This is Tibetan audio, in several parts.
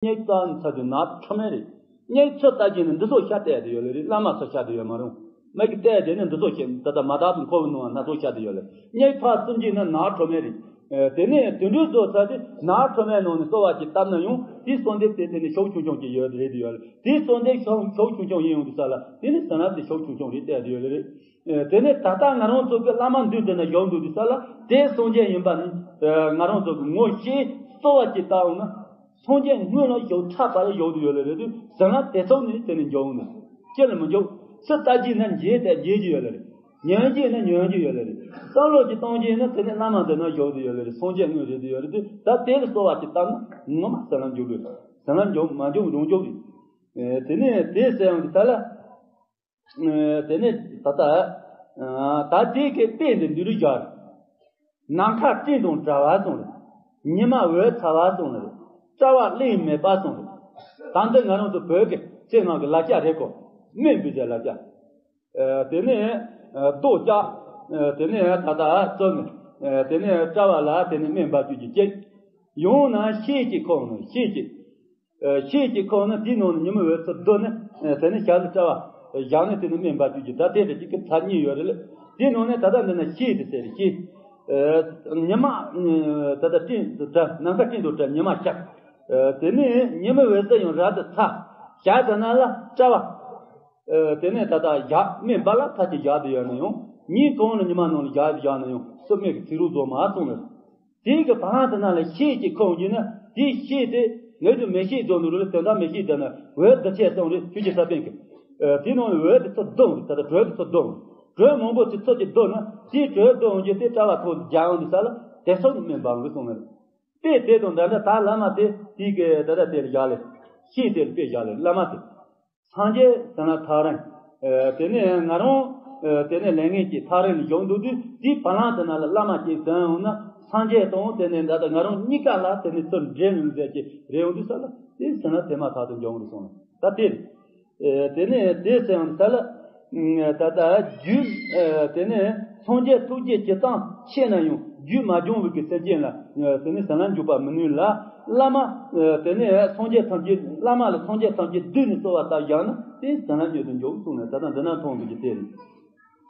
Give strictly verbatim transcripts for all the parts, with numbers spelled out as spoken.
མིག་བལྟས་ཚར་དུས་ནག་ཁྲོ་མེད་རེད། མིག་ཚུར་ལྟ་གྱིན་ནི་འདི་ཚོ་ཤ་བལྟས་དེ་ཡོད་ལེ་རེད། བླ་མ་ཚོ་ཤ་དེ་ཡོད་མ་རུང་། མིག་གིས་བལྟས་དེ་ནི་འདི་ཚོ་ཤ་ད་ལྟ་མ་དག་ཏུ་འཁོར་བའི་ནང་སྣ་ཚོགས་ཤ་དེ་ཡོད་ལེ། མིག་ཕར་བཙུམ་གྱིན་ནི་ནག་ཁྲོ་མེད་རེད། དེ་ནས་དུད་འགྲོའི་བཟོ་ས་དེ་ནག་ཁྲོ་མེད་ནང་ནས་གསོལ་བ་ཅིག་བཏབ་ན་ཡང་དེའི་གསོལ་འདེབས་དེ་དེ་ནི་ཤོག་ཆུང་ཆུང་ཅིག་ཡོད་རེད་དེ་ཡོད་ལེ། དེའི་གསོལ་འདེབས་ཤོག་ཤོག་ཆུང་ཆུང་ཡིན་ཡོང་དུས་ས་ལ་དེ་ནི་ཟ་ན་དེ་ཤོག་ཆུང་ཆུང་རེད་བལྟས་དེ་ཡོད་ལེ་རེད། དེ་ནས་ད་ལྟ་ང་རང་ཚོ་གི་བླ་མ་མདུན་དེ་ན་བཞུགས་འདུག་དུས་ས་ལ་དེ་སངས་རྒྱས་ཡིན་པ་ནི་ང་རང་ཚོ་གི་ངོ་ཤེས་གསོལ་བ་ཅིག་བཏབ་འོང་ན། སངས་རྒྱས་སྔོན་ལ་ཞོག་ཕྲག་པ་ལ་ཞོག་ཏུ་ཡོད་ལེ་རེད་དུས་ཟེར་ན་དེ་ཚོ་ནི་དེ་ནི་འཇོག་ནི་ཅི་ལ་མི་འཇོག་ཚུར་ལྟ་རྒྱུ་ན་འཇལ་དེ་འཇལ་རྒྱུ་ཡོད་ལེ་རེད། ཉན་རྒྱུ་ན་ཉན་རྒྱུ་ཡོད་ལེ་རེད། བསམ་བློ་ཅིག་གཏོང་རྒྱུ་ན་དེ་ནི་བླ་མ་འདི་ན་ཞོག་ཏུ་ཡོད་ལེ་རེད། སངས་རྒྱས་དངོས་རེད་དུ་ཡོད་རེད་དུས་ད་དེ་ལ་གསོལ་བ་ཅིག་བཏབ་ན་ངོ་མ་ཟེར་ན་འཇོག་རེད། ཟེར་ན་འཇོག་མ་འཇོག་རང་འཇོག་རེད། དེ་ནས་དེ་ཟེར་ཡང་དེ་ད་ལ། དེ་ནས་ད་ལྟ། ད་དེ་གི་དཔེ་འདི་འདི་རུ་སྦྱར། ནམ་མཁའ་སྤྲིན་དང་བྲལ་བ་སོང་རེད། ཉི་མ་འོད་ཚ་བ་སོང་རེད། སྐྲ་བ་གླིང་མེད་པ་སོང་རེད། ད་འདི་ང་རང་ཚོ་བོད་ཀྱི་ཚེ་ནང་གི་ལ་རྒྱ་རེད་གོ། སྨན་འབུལ་ཟེར་ལ་རྒྱ། དེ་ནས་རྡོ་རྒྱ། དེ་ནས་ད་ལྟ་བཙོ་ནས། དེ་ནས་སྐྲ་བ་ལ་དེ་ནས་སྨན་འབག་བཅུག་རྒྱུ་གཅིག་ཡང་ན་ཤེལ་གྱི་ཁོག་ནས་ཤེལ་གྱི། ཤེལ་གྱི་ཁོག་ནི་དེའི་ནང་ནས་ཉི་མ་འོད་ཚུར་བསྡུ་ནས། དེ་ནས་ཞབས་ལ་སྐྲ་བ་བཞག་ནས་དེ་ནས་སྨན་འབག་བཅུག་རྒྱུ་ད་དེ་རེད། གཅིག་གི་ཚར་གཉིས་ཡོད་རེད་ལ། དེའི་ནང་ནས་ད་ལྟ་འདི་ན་ཤེལ་དེ་ཟེར་རེད། ཤེལ། ཉི་མ། ད་ལྟ་སྤྲིན་དུ་བྲལ། ནམ་མཁའ་སྤྲིན་དུ་བྲལ། ཉི་མ་ཤར། དེ་ནས་ཉི་མའི་འོད་ཟེར་ཡང་རབ་ཏུ་ཚ། ཞག་དེ་ན་ལ་སྐྲ་བ། དེ་ནས་ད་ལྟ་ཞག་སྨན་འབག་ལ་ཐག་གཅིག་བཞག་དུ་ཡོད་ན་ཡང་ཉིན་གང་ལ་ཉི་མ་ནང་ལ་བཞག་བཞག་ན་ཡང་སུ་སྨན་གྱི་ཚིག་རུ་རྫོགས་མ་སོང་ལ། དེའི་གི་བར་དེ་ན་ལ་ཤེལ་གྱི་ཁོག་ཡིན་ན་དེའི་ཤེལ་དེ་ངེད་ཚོ་མེ་ཤེལ་རྫོགས་འདུག་རེད། དོན་དག་མེ་ཤེལ་དེ་ན་འོད་འདི་ཆེ་སོང་རེད། ཆོས་ཀྱི་ས་པཎ་གྱི། དེའི་ནང་ལ་འོད་དེ་ཚོ་བསྡུ་འོང་། ད་ལྟ་དྲོད་དེ་ཚོ་བསྡུ་འོང་། དྲོད་མང་པོ་དེ་ཚོ་ཅིག་བསྡུ་ན་དེའི་དྲོད་བསྡུ་འོང་རྒྱུ་དེ་སྐྲ་བ་ཐོག་རྒྱག་འོང་དུས་ས་ལ་དེ་ཚོ་ནི་སྨན་འབག་འོང་གི་སོང་ལ། དཔེ་དེ་དང་འདྲ་འདྲ་ད་བླ་མ་དེ་དེའི་གི་ད་ལྟ་དེ་ལ་བཞག་ལེ། ཤེལ་དེ་ལ་དཔེ་བཞག་ལེ་བླ་མ་དེ། སངས་རྒྱས་ཟེར་ན་ཐག་རིང་། དེ་ནས་ང་རང་། དེ་ནས་ལས་ངན་གྱི་ཐག་རིང་ལ་བཞུགས་འདུག་དུས་དེའི་བར་ལམ་དེ་ན་ལ་བླ་མ་ཅིག་ཟིན་འོང་ན་སངས་རྒྱས་དང་དེ་ནས་ད་ལྟ་ང་རང་གཉིས་ཀ་ལ་དེ་ནས་ཚུར་འབྲེལ་ཡོང་ཟེར་གྱི་རེ་འོང་དུས་ས་ལ་དེ་ཟིན་ན་དེ་མ་ཐག་ཏུ་འབྱུང་རུ་སོང་ལ་ད་དེ་རེད། དེ་ནས་དེ་ཟེར་ཡང་ས་ལ། ད་ལྟ་རྒྱུད། དེ་ནས་སངས་རྒྱས་ཐུགས་རྗེ་ཇི་ཙམ་ཆེ་ན་ཡང་རྒྱུད་མ་སྦྱངས་པའི་གི་སེམས་ཅན་ལ། དེ་ནས་ཟིན་ལ་འཇུག་པ་མི་ནུས་ལ། བླ་མ། དེ་ནས་སངས་རྒྱས་ཐམས་ཅད་བླ་མ་ལ་སངས་རྒྱས་ཐམས་ཅད་བསྡུས་ནས་གསོལ་བ་བཏབ་བཞག་ན་དེ་ཟིན་ལ་མྱུར་དུ་འཇུག་གསུངས་ནས་ད་ལྟ་འདི་ན་མཐོང་འདུག་གི་དེ་རེད།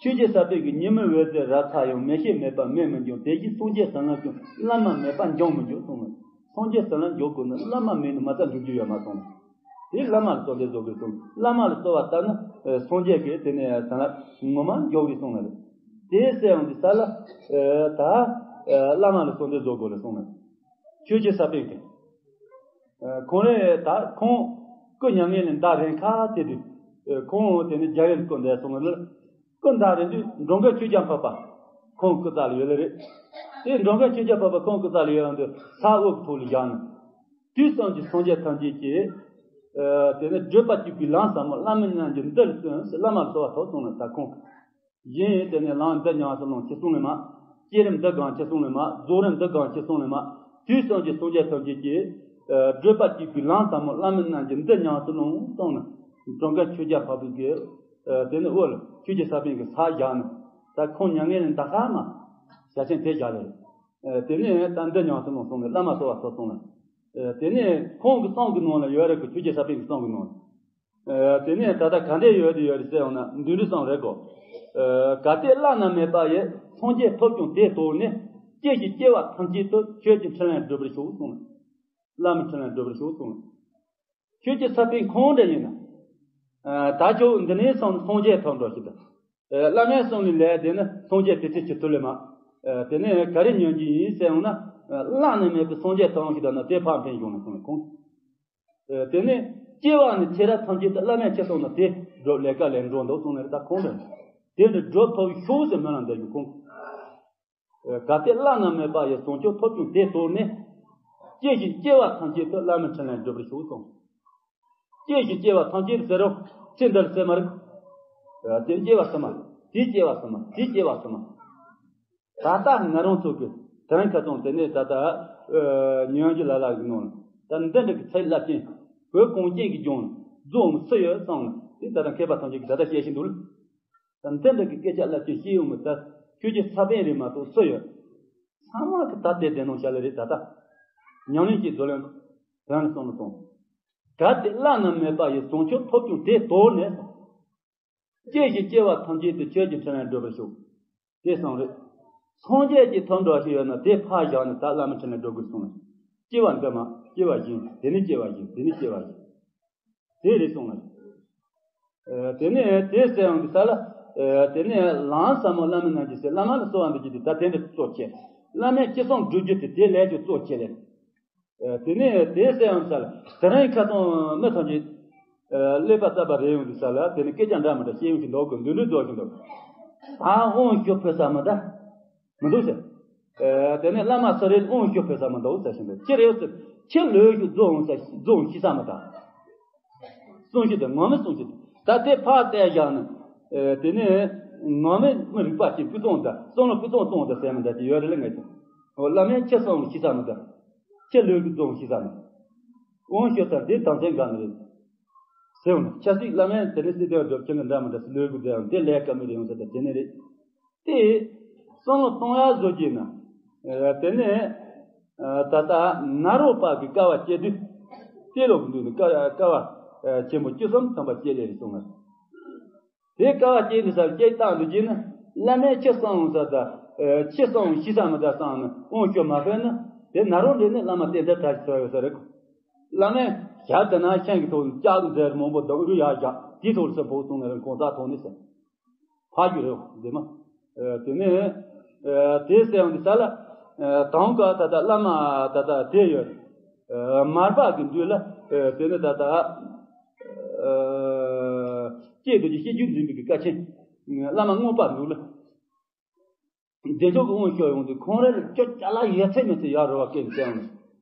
ཆོས་ཀྱི་ས་པཎ་གྱི་ཉི་མའི་འོད་ཟེར་རབ་ཚ་ཡང་། མེ་ཤེལ་མེད་པར་སྨན་མི་འབྱུང་། དེ་བཞིན་སངས་རྒྱས་ཟིན་ལ་ཀྱང་། བླ་མ་མེད་པར་འབྱུང་མི་འགྱུར་གསུངས་ནས། སངས་རྒྱས་ཟིན་ལ་འཇུག་དགོས་ན་བླ་མ་མེད་ན་མ་རྩ་འཇུག་རྒྱུ་ཡོད་མ་སོང་། དེ་བླ་མ་ལ་གསོལ་འདེབས་བཟོ་དགོས་སོང་། བླ་མ་ལ་གསོལ་བ་བཏབ་ན་སངས་རྒྱས་ཀྱི་དེ་ནས་ཟིན་ལ་ངོ་མ་འཇུག་རེད་གསུངས་ནས། དེ་ཟེར་ཡང་དེ་ས་ལ། ད་བླ་མ་ལ་གསོལ་འདེབས་བཟོ་དགོས་ལ་གསུངས་ནས། ཆོས་ཀྱི་ས་པཎ་གྱི། ཁོང་རེ་ད་ཁོང་སྐུ་མྱ་ངན་ལས་འདའ་རན་ཁ་དེ་དུས། ཁོང་དེ་ནས་རྒྱ་ཡུལ་སྐུ་འདས་སོང་ལ། སྐུ་འདའ་རན་དུས་འགྲོ་མགོན་ཆོས་རྒྱལ་འཕགས་པ་ཁོང་སྐུ་ཚ་ལ་ཡོད་ལེ་རེད། དེ་འགྲོ་མགོན་ཆོས་རྒྱལ་འཕགས་པ་ཁོང་སྐུ་ཚ་ལ་ཡོད་དུས་ས་འོག་ཐོག་ལ་བཞག་ནས། དུས་གསུམ་གྱི་སངས་རྒྱས་ཐམས་ཅད་ཀྱིས། དེ་ནས་བགྲོད་པ་གཅིག་པུའི་ལམ་ཟབ་མོ་བླ་མའི་རྣལ་འབྱོར་འདི་ལ་བརྩོན་ཟེར་བླ་མ་ལ་གསོལ་བ་ཐོབ་སོང་ལ་ད་ཁོང་། གཞན་དེ་ནས་ལམ་འདི་ཉམས་སུ་བླང་ཅེས་གསུངས་ལེ་མ། བསྐྱེད་རིམ་འདི་སྒོམ་ཅེས་གསུངས་ལེ་མ། རྫོགས་རིམ་འདི་སྒོམ་ཅེས་གསུངས་ལེ་མ། དུས་གསུམ་གྱི་སངས་རྒྱས་ཐམས་ཅད་ཀྱིས། བགྲོད་པ་གཅིག་པུའི་ལམ་ཟབ་མོ་བླ་མའི་རྣལ་འབྱོར་འདི་ཉམས་སུ་བླང་གསུངས་ནས། འགྲོ་མགོན་ཆོས་རྒྱལ་འཕགས་པའི་གི། དེ་ནས་འོག་ལ་ཆོས་ཀྱི་ས་པཎ་གྱི་ས་བཞག་ནས། ད་ཁོང་མྱ་ངན་ལས་འདའ་ཁ་མ། ཞལ་ཆེམས་དེ་བཞག་ལེ། དེ་ནས་ད་འདི་ཉམས་སུ་བླང་གསུངས་ནས་བླ་མ་གསོལ་བ་ཐོབ་སོང་ལ། དེ་ནས་ཁོང་གི་གསུང་གི་ནང་ལ་ཡོད་རེད་གི་ཆོས་ཀྱི་ས་པཎ་གྱི་གསུང་གི་ནང་ལ། དེ་ནས་ད་ལྟ་ག་འདྲས་ཡོད་དེ་ཡོད་རེད་ཟེར་ཡོང་ན་འདི་འདྲ་ཙམ་རེད་གོ། གལ་ཏེ་བླ་ན་མེད་པ་ཡི་སངས་རྒྱས་ཐོབ་ཀྱང་དེ་དོར་ནས། སྐྱེ་ཞིང་སྐྱེ་བ་ཐམས་ཅད་དུ་ཆོས་ཀྱི་འཕྲིན་ལས་བསྒྲུབ་པར་ཤོག་གསུངས། བླ་མའི་འཕྲིན་ལས་བསྒྲུབ་པར་ཤོག་གསུངས། ཁྱོད་ཀྱི་ས་པཎ་ཁོང་འདྲ་ཡིན་ན། ད་ཁྱོད་འདི་ནས་སངས་སངས་རྒྱས་ཐོབ་འགྲོ་ཞིག་ད། བླ་མའི་གསུང་ལས་ལས་དེ་ནི་སངས་རྒྱས་དེ་ཚེ་ཅི་ཐུབ་ལེ་མ། དེ་ནས་ག་རེ་ཉོན་གྱི་ཡིན་ཟེར་ཡོང་ན། བླ་ན་མེད་པའི་སངས་རྒྱས་ཐོབ་ཞིག་ད་ན་དེ་ཕར་འཕེན་བྱུང་ན་གསུངས་ཁོང་། དེ་ནས་སྐྱེ་བ་ནས་ཚེ་རབས་ཐམས་ཅད་དུ་བླ་མས་ཅི་གསུངས་ན་དེ་སྒྲུབ་ལས་ཀ་ལས་འགྲོ་འདུག་གསུངས་ནས་ད་ཁོང་རེད། དེ་འདྲ་སྒྲུབ་ཐུབ་ཤོག་ཟེར་མོལ་ལ་འདོད་ཀྱི་ཁོང་། གལ་ཏེ་བླ་ན་མེད་པ་ཡི་བྱང་ཆུབ་ཐོབ་ཀྱང་དེ་དོར་ནས། སྐྱེ་ཞིང་སྐྱེ་བ་ཐམས་ཅད་དུ་བླ་མའི་འཕྲིན་ལས་འགྲུབ་པར་ཤོག་གསུངས། སྐྱེ་ཞིང་སྐྱེ་བ་ཐམས་ཅད་ཟེར་རོ། ཚེ་འདིར་ཟེར་མ་རེད། དེ་སྐྱེ་བ་ཟེར་མ། དེ་སྐྱེ་བ་ཟེར་མ། དེ་སྐྱེ་བ་ཟེར་མ། ད་ལྟ་ང་རང་ཚོ་གི་དེ་རིང་ཁ་སང་དེ་ནས་ད་ལྟ་ཉོན་གྱི་ལ་ལ་གི་ནང་ལ་ད་འདི་འདྲ་གི་ཚད་རླབས་ཆེན་བོད་གངས་ཅན་གྱི་ལྗོངས་ལ་རྫོགས་མི་སུ་ཡོད་གསུངས་ན་དེ་ད་ལྟ་མཁས་པ་ཐམས་ཅད་ཀྱིས་ད་ལྟ་བཤད་བཞིན་འདུག་ལ། ད་འདི་འདྲ་གི་སྐད་ཆ་རླབས་ཆེན་བཤད་ཡོང་མི་ད་ཁྱོད་ཀྱི་ས་པཎ་རེད་མ་གཏོགས་སུ་ཡོད། ཚང་མ་གི་ད་དེ་བདེན་ནོ་བྱ་ལེ་རེད་ད་ལྟ། ཉམས་ལེན་གྱི་རྫོགས་ལོན་དོན་ལ་གསུངས་ནས་གསུངས། གལ་ཏེ་བླ་ན་མེད་པ་ཡི་བྱང་ཆུབ་ཐོབ་ཀྱང་དེ་དོར་ནས། སྐྱེ་ཞིང་སྐྱེ་བ་ཐམས་ཅད་དུ་ཆོས་ཀྱི་འཕྲིན་ལས་བགྲོད་པར་ཤོག་དེ་གསུངས་རེད། སངས་རྒྱས་ཀྱི་ཐོབ་འགྲོ་ཞིག་ཡོད་ན་དེ་ཕར་བཞག་ནས་ད་བླ་མའི་འཕྲིན་ལས་སྒྲུབ་དགོས་གསུངས་ལ། སྐྱེ་བ་འདི་མ་སྐྱེ་བ་བཞིན་དེ་ནི་སྐྱེ་བ་བཞིན་དེ་ནི་སྐྱེ་བ་བཞིན། དེ་རེད་གསུངས་ལ། དེ་ནས་དེ་ཟེར་ཡོང་དུས་ས་ལ། དེ་ནས་ལམ་ཟབ་མོ་བླ་མའི་རྣལ་འབྱོར་ཟེར་བླ་མ་ལ་གསོལ་བ་འདེབས་རྒྱུ་དེ་ད་དེ་འདྲ་གཙོ་ཆེ། བླ་མའི་ཁྱེད་སོང་སྒྲུབ་རྒྱུ་དེ་དེ་ལས་ཀྱང་གཙོ་ཆེ་ལེ། དེ་ནས་དེ་ཟེར་ཡང་ཚར་དེ་རིང་ཁ་སང་མི་ཐམས་ཅད་ཀླད་པ་གསར་པ་རེད་ཡོང་དུས་ས་ལ་དེ་ནི་སྐད་ཆ་འདྲ་མི་འདྲ་བཤད་ཡོང་གི་འདུག་གི་འདུན་འདུན་རྫོགས་ཀྱི་འདུག་ད་དབང་ཞུ་ཕོད་ས་མི་འདྲ་མི་འདུག་ཟེར། དེ་ནས་བླ་མ་སུ་རེད་དབང་ཞུ་ཕོད་ས་མི་འདུག་ཟེར་བཞིན་འདུག་ཅི་རེད་ཟེར་ཁྱེད་ལོས་ཞུ་རྫོགས་འོང་ས་རྫོགས་འོང་ཤི་ས་མི་འདྲ། གསུང་ཞུ་དེ་ངོ་མི་གསུང་ཞུ་དེ་ད་དེ་ཕར་བལྟས་བཞག་ནས། དེ་ནས་ངོ་མི་མི་རིག་པ་ཅིག་སྤུས་གཙང་དང་བསམ་བློ་སྤུས་གཙང་གཙང་དང་ཟེར་མི་འདྲ་ཅིག་ཡོད་རེད་ལ་ངས་ཀྱང་། འོ་བླ་མས་ཁྱེད་གསུང་ཞུ་ས་མི་འདྲ། ཁྱེད་ལོས་ཀྱི་གསུང་ཞུ་ས་མི་འདྲ། དབང་ཞུ་ཚར་དེ་དམ་སེམས་དགའ་ནི་རེད། ཟེར་བ་ན་ཆབ་སྲིད་བླ་མས་དེ་ནས་སྲིད་དོན་སྒྲུབ་ཁྱེད་ཀྱི་འདྲ་མི་འདྲ་སི་ལོས་ཀྱི་ཟེར་བ་དེ་ལས་ཀ་མི་རེད་ཡོང་ས་དེ་དེ་ནས་རེད། དེ། བསམ་བློ་གཏོང་ཡག་བཟོ་རྒྱུ་ན། དེ་ནས། ད་ལྟ་ནཱ་རོ་པ་གི་དཀའ་བ་སྤྱད་དུས། དེ་ལོ་གི་དུས་ནི་དཀའ་དཀའ་བ། ཆེན་པོ་བཅུ་གསུམ་ཐམ་པ་སྤྱད་ལེ་རེ་སོང་ང་། དེ་དཀའ་བ་སྤྱད་དུས་ས་སྐྱེས་བཏང་དུ་བྱས་ན། བླ་མས་ཁྱི་སང་ས་ད། ཁྱི་སང་ཤི་ས་མི་ད་སང་ནི་དབང་ཤོར་མ་ཕན་ན། དེ་ནཱ་རོ་འདྲེ་ནི་བླ་མ་བསྟེན་ད་གྲ་ཞིག་ཚོར་ཡོད་ས་རེད་གོ། བླ་མས་ཞག་དེ་ན་ཤིང་གི་ཐོག་ནས་ལྕགས་མཛེར་མང་པོ་དང་རུ་ཡར་བཞག་དེའི་ཐོག་ལ་སེམས་ཕོག་སོང་ནས་རང་གང་ཟག་ཐོག་ནས་ཟེར། ཕ་རྒྱུད་རེད་འདི་མ། དེ་ནས། དེ་ཟེར་ཡང་འདི་ས་ལ། དང་ག་ད་ལྟ་བླ་མ་ད་ལྟ་དེ་ཡོད། མར་པ་གི་འདུས་ལ། དེ་ནས་ད་ལྟ། སྐྱེས་དུ་ཀྱི་སྐྱེ་རྒྱུད་འཛིན་པའི་གི་བཀའ་ཆེན། བླ་མ་མངོན་པ་འདུག་ལ། བདེ་མཆོག་གི་དབང་ཤོར་ཡོང་དུས་ཁོང་རེ་ལ་ཁྱོད་ཅ་ལག་ཡོད་ཚད་མེད་ཚད་ཡར་རོ་བ་སྐད་ནས་བསྟན།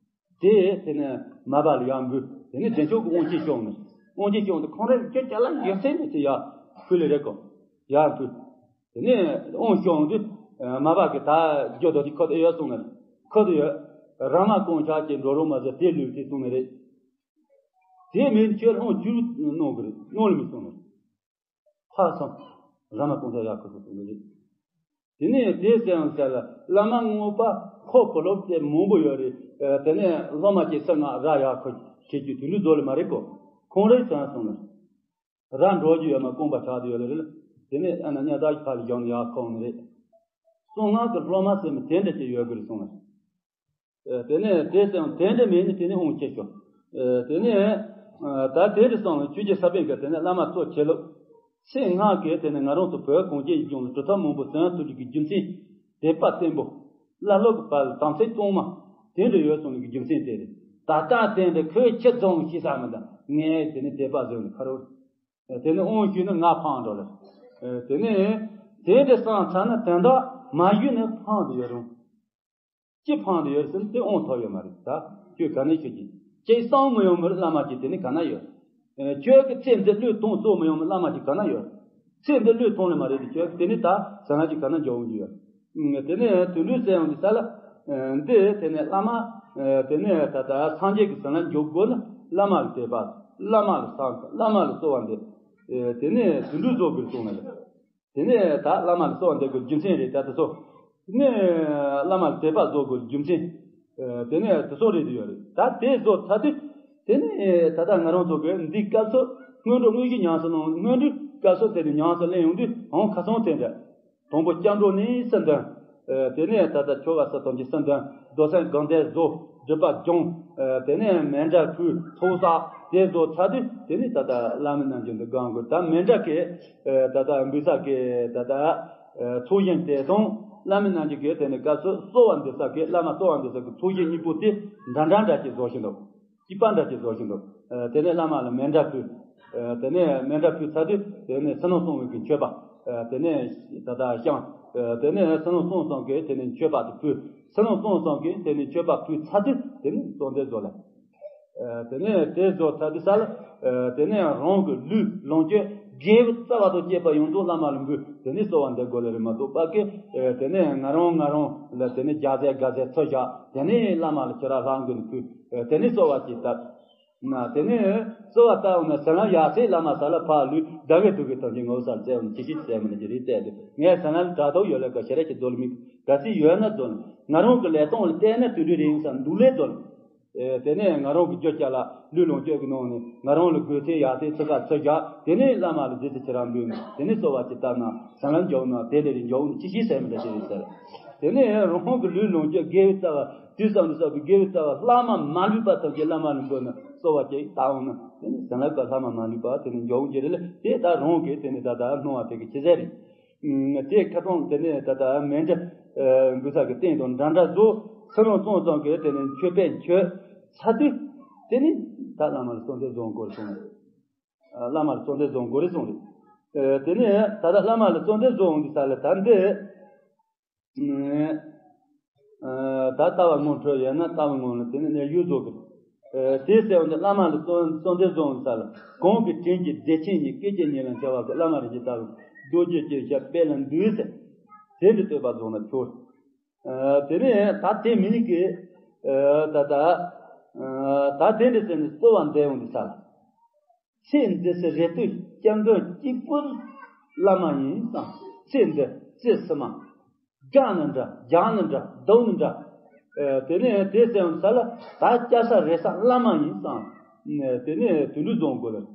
དེ་དེ་ནས་མ་པ་ལ་ཡར་འབུལ། དེ་ནས་བདེ་མཆོག་གི་དབང་ཆེན་ཤོར་ནས། དབང་ཆེན་ཤོར་དུས་ཁོང་རེ་ལ་ཁྱོད་ཅ་ལག་ཡོད་ཚད་མེད་ཚད་ཡར་ཕུལ་ལེ་རེད་གོ། ཡར་འབུལ། དེ་ནས་དབང་ཤོར་དུས་མ་པ་གི་ད་རྒྱུ་དོ་དེ་ཁོ་དེ་ཡོད་སོང་ནས། ཁོ་དེ་ཡོད། ར་མ་ཀོང་ཆག་ཅེས་འགྲོ་རོགས་མ་ཟེར་དེ་ལུས་དེ་སོང་ནས་རེད། དེ་མིན་ཁྱོད་དབང་བཅུ་གནང་གི་རེད་གནང་ལ་མི་སོང་ནས། ཕར་སོང་། ར་མ་ཀོང་ཆག་ཡར་ཁོ་ཚོ་སོང་ནས་རེད། དེ་ནས་དེ་ཟེར་ཡང་ཟེར་ལ་བླ་མ་དངོས་པ་ཁོ་གོ་ལོག་དེ་མང་པོ་ཡོད་རེད། དེ་ནས་སློབ་མ་གཅིག་སུ་ང་ར་ཡག་ཁོ་ཁྱེད་ཀྱི་དུས་འདི་རྫོགས་ལ་མ་རེད་གོ། ཁོང་རེ་ཟེར་སོང་ནས། ར་འགྲོ་རྒྱུ་ཡོད་མ་རྐང་པ་ཆག་དུ་ཡོད་ལ་རེད། དེ་ནས་ཨ་ན་ཉ་ད་ཕ་ལ་ཡང་ཡག་ཁོང་ནི་རེད། སོང་ང་གི་སློབ་མ་ཟེར་མི་དེ་འདྲ་ཅིག་ཡོད་དགོས་རེད་སོང་ནས། དེ་ནས་དེ་ཙམ་དེ་འདྲ་མེད་ནི་དེ་ནས་འོང་ཆེ་ཤོག་དེ་ནས་ད་དེ་རེད་སོང་ལ་ཆོས་རྗེ་ས་པཎ་གྱིས་དེ་ནས་བླ་མ་གཙོ་ཆེ་ལུགས། ཚེ་སྔགས་ཀྱི་དེ་ནས་ང་རང་ཚོ་བོད་གངས་ཅན་ལྗོངས་ལ་གྲུབ་མཐའ་མང་པོ་ཟིན་ཐུབ་རྒྱུ་གི་རྒྱུ་མཚན། དད་པ་བརྟན་པོ། བླ་སློབ་ཀྱི་བར་ལ་དམ་ཚིག་གཙང་མ། དེ་འདྲ་ཡོད་སོང་ལ་གི་རྒྱུ་མཚན་དེ་རེད། ད་ལྟ་དེ་འདྲ་ཁོས་ཁྱི་རྫོང་ཤེས་ས་མི་འདུག་ངས་དེ་ནས་དད་པ་བཟོས་ནས་ཁ་རོག་དེ་ནས་དབང་ཞུས་ན་ང་ཕངས་འགྲོ་ལ། དེ་ནས་དེ་འདྲ་བསམ་ཚར་ན་དོན་དག་མ་ཞུས་ན་ཕངས་དུ་ཡོད་རུང་། ཅི་ཕངས་དུ་ཡོད་ཟེར་ན་དེ་དབང་ཐོབ་ཡོད་མ་རེད་ད། ཁྱོད་ག་ནས་ཤོད་ཀྱི། ཅིག་གསང་མི་ཡོང་མི་རེད་བླ་མ་ཅིག་དེ་ནས་ག་ན་ཡོད། ཁྱོད་ཀྱི་ཚེ་འདི་བློས་ཐོངས་རྫོགས་མི་ཡོང་མི་བླ་མ་ཅིག་ག་ན་ཡོད། ཚེ་འདི་བློས་ཐོངས་ལས་མ་རེད་དེ་ཁྱོད་དེ་ནས་ད་ཟ་ང་ཅིག་ག་ན་འཇོག་འོང་རྒྱུ་ཡོད། དེ་ནས་དུད་འགྲོའི་སྲས་ཡོང་དུས་ས་ལ། འདི་དེ་ནས་བླ་མ། དེ་ནས་ད་ལྟ་སངས་རྒྱས་ཀྱི་ཟ་ང་འཇོག་དགོས་ན་བླ་མ་ལ་དད་པ། བླ་མ་ལ་བསམ་བླ་མ་ལ་གསོལ་བ་འདེབས། དེ་ནས་དུད་འགྲོ་རྫོགས་དགོས་གསུངས་ལ། དེ་ནས་ད་བླ་མ་ལ་གསོལ་བ་འདེབས་དགོས་རྒྱུ་མཚན་རེད་ད་དེ་ཚོ། དེ་ནས་བླ་མ་ལ་དད་པ་རྫོགས་དགོས་རྒྱུ་མཚན། དེ་ནས་དེ་ཚོ་རེད་དུ་ཡོད་རེད་ད་དེ་རྫོགས་ཚར་དུས། དེ་ནས་ད་ལྟ་ང་རང་ཚོ་གི་འདི་སྐབས་སུ་སྔོན་འགྲོ་དངོས་གཞི་ཉམས་སུ་ལེན་སྔོན་འགྲོའི་སྐབས་སུ་དེ་ནས་ཉམས་སུ་ལེན་ཡོང་དུས་འོང་ཁ་སང་དེ་འདྲ། དང་པོ་སྐྱབས་འགྲོ་ནས་སེམས་དོན། དེ་ནས་ད་ལྟ་ཆོ་ག་སུ་དང་གི་སེམས་དོན་རྡོ་སེམས་དགོངས་དོན་རྫོགས་སྒྲུབ་པ་སྦྱོང་། དེ་ནས་མཎྜལ་ཕུལ་ཚོགས་བསགས་དེ་རྫོགས་ཚར་དུས་དེ་ནས་ད་ལྟ་བླ་མའི་རྣལ་འབྱོར་འདི་སྒོམ་དགོས་ད་མཎྜལ་གི། ད་ལྟ་འབུལ་ས་གི་ད་ལྟ། ཚོགས་ཞིང་དེ་དང་བླ་མའི་རྣལ་འབྱོར་གི་དེ་ནས་སྐབས་སུ་གསོལ་བ་འདེབས་ས་གི་བླ་མ་གསོལ་བ་འདེབས་ས་གི་ཚོགས་ཞིང་གཉིས་པོ་དེ་འདྲ་འདྲ་འདྲ་ཅིག་བཟོ་བཞིན་འདུག་སྐྱིད་པ་འདྲ་ཅིག་བཟོ་བཞིན་འདུག་དེ་ནས་བླ་མ་ལ་མཎྜལ་ཕུལ། དེ་ནས་མཎྜལ་ཕུལ་ཚར་དུས་དེ་ནས་ཕྱི་ནང་གསང་བའི་གི་མཆོད་པ། དེ་ནས་ད་ལྟ་བཤམས། དེ་ནས་ཕྱི་ནང་གསང་གསུམ་གི་དེ་ནས་མཆོད་པ་དེ་ཕུལ། ཕྱི་ནང་གསང་གསུམ་གི་དེ་ནས་མཆོད་པ་ཕུལ་ཚར་དུས་དེ་ནས་གསོལ་འདེབས་བཟོ་ལ། དེ་ནས་དེ་བཟོ་ཚར་དུས་ས་ལ། དེ་ནས་རང་གི་ལུས་ལོངས་སྤྱོད་དགེ་བའི་རྩ་བ་དང་བཅས་པ་ཡོངས་རྫོགས་བླ་མ་ལ་འབུལ་དེ་ནས་གསོལ་བ་འདེབས་དགོས་ལེ་རེད་མ་གཏོགས་པ་གི། དེ་ནས་ང་རང་ང་རང་ལ་དེ་ནས་རྒྱ་ཟས་དགའ་ཟས་ཚོ་བཞག་དེ་ནས་བླ་མ་ལ་ཁྱེད་རང་ལྷ་མགོན་ཕུལ། དེ་ནས་གསོལ་བ་ཅིག་བཏབ། ན་དེ་ནས་གསོལ་བ་བཏབ་འོང་ན་ཟ་ལམ་ཡར་ཚེ་བླ་མ་ས་ལ་ཕར་ལུས་དགའ་བའི་སྡུག་གི་ཐམས་ཅད་ངོ་བོ་ས་ལ་བཙལ་འོང་ཅི་ཞིག་བཙལ་མི་ནི་ཅི་རིགས་བཙལ་དུས་ངས་ཟ་ལམ་དྲག་ཐོག་ཡོད་ལ་ག་ཞེ་ར་ཅིག་རྡོལ་མི་ག་ཚིག་ཡོད་ན་རྡོལ་ང་རང་གི་ལས་སྟོང་ལ་བལྟས་ན་དུད་འགྲོའི་རིགས་ས་འདུག་ལས་རྡོལ། ཨེ། དེ་ནས་ང་རང་གི་རྒྱུ་ཆ་ལ་ལུས་ལོངས་སྤྱོད་ཀྱི་ནང་ནས་ང་རང་ལ་དགོས་ཚད་ཡག་ཚད་ཚུགས་ཀ་ཚུགས་བཞག་དེ་ནས་བླ་མ་ལ་རྗེས་སུ་ཁྱེད་རང་འབུལ་ནས་དེ་ནས་གསོལ་བ་ཅིག་བཏབ་ན་བྱིན་རླབས་འཇོག་ན་དེ་ལས་རིང་འཇོག་ནས་ཅི་ཞིག་ཟེར་མི་འདྲ་ཞིག་རེད་ཟེར། དེ་ནས་རང་གི་ལུས་ལོངས་སྤྱོད་དགེ་བའི་རྩ་བ་དུས་གསུམ་དུ་བསགས་པའི་དགེ་བའི་རྩ་བ་བླ་མ་མ་ལུས་པ་ཐམས་ཅད་བླ་མ་ལ་འབུལ་ནས་གསོལ་བ་ཅིག་བཏབ་འོང་ན་དེ་ནས་བྱིན་རླབས་ཀྱི་བླ་མ་མ་ལུས་པ་དེ་ནས་འཇོག་འོང་གི་རེད་ལ་དེ་ད་རང་གིས་དེ་ནས་ད་ལྟ་སྣང་བ་དེ་གི་ཆི་ཟེར་རེད། དེ་ཁ་སང་དེ་ནས་ད་ལྟ་མཎྜལ་འབུལ་ས་གི་རྟེན་དང་འདྲ་འདྲ་བཟོ། ཚུར་རང་བཙོང་བཙོང་གི་དེ་ནས་མཆོད་པས་མཆོད་ཚར་དུས་དེ་ནས་ད་བླ་མ་ལ་གསོལ་འདེབས་བཟོ་དགོས་གསུངས། བླ་མ་ལ་གསོལ་འདེབས་བཟོ་དགོས་རེད་གསུངས་རེད། དེ་ནས་ད་ལྟ་བླ་མ་ལ་གསོལ་འདེབས་བཟོ་འོང་དུས་ས་ལ་ད་འདི་ད་ལྟ་བ་ངོ་འཕྲོད་ཡོད་ན་ལྟ་བ་ངོ་ལ་དེ་ནས་ནས་ཡུལ་བཟོ་དགོས། དེ་ཟེར་བ་འདི་བླ་མ་ལ་གསོལ་གསོལ་འདེབས་བཟོ་འོང་དུས་ས་ལ་གོང་གི་དྲིན་གྱིས་བདེ་ཆེན་གཉིས་སྐད་ཅིག་ཉིད་ལ་འཆར་བ་གི་བླ་མ་རིན་ཆེན་ལྟ་བུ་རྡོ་རྗེ་ཅན་ཞབས་པད་ལ་འདུད་ཟེར། དེ་འདྲ་བསྟོད་པ་རྫོགས་ན་ཆོག་དེ་ནས་ད་དེ་མི་ནི་གི་ད་ད་ད་དེ་འདྲ་ཟེར་ནས་གསོལ་བ་འདེབས་འོང་དུས་ས་ལ། ཚེ་འདི་ཕྱི་རེ་ལྟོས་སྐྱབས་མགོན་གཅིག་པུར་བླ་མ་ཡིན་བསམ། ཚེ་འདི་ཚེ་ཕྱི་མ་དགྲ་ནི་འདྲ་རྒྱག་ནི་འདྲ་སྡུག་ནི་འདྲ། དེ་ནས་དེ་ཟེར་འོང་ས་ལ་ད་སྐྱབས་ས་རེ་ས་བླ་མ་ཡིན་བསམ། དེ་ནས་དུད་འགྲོ་བཟང་དགོས་ལ།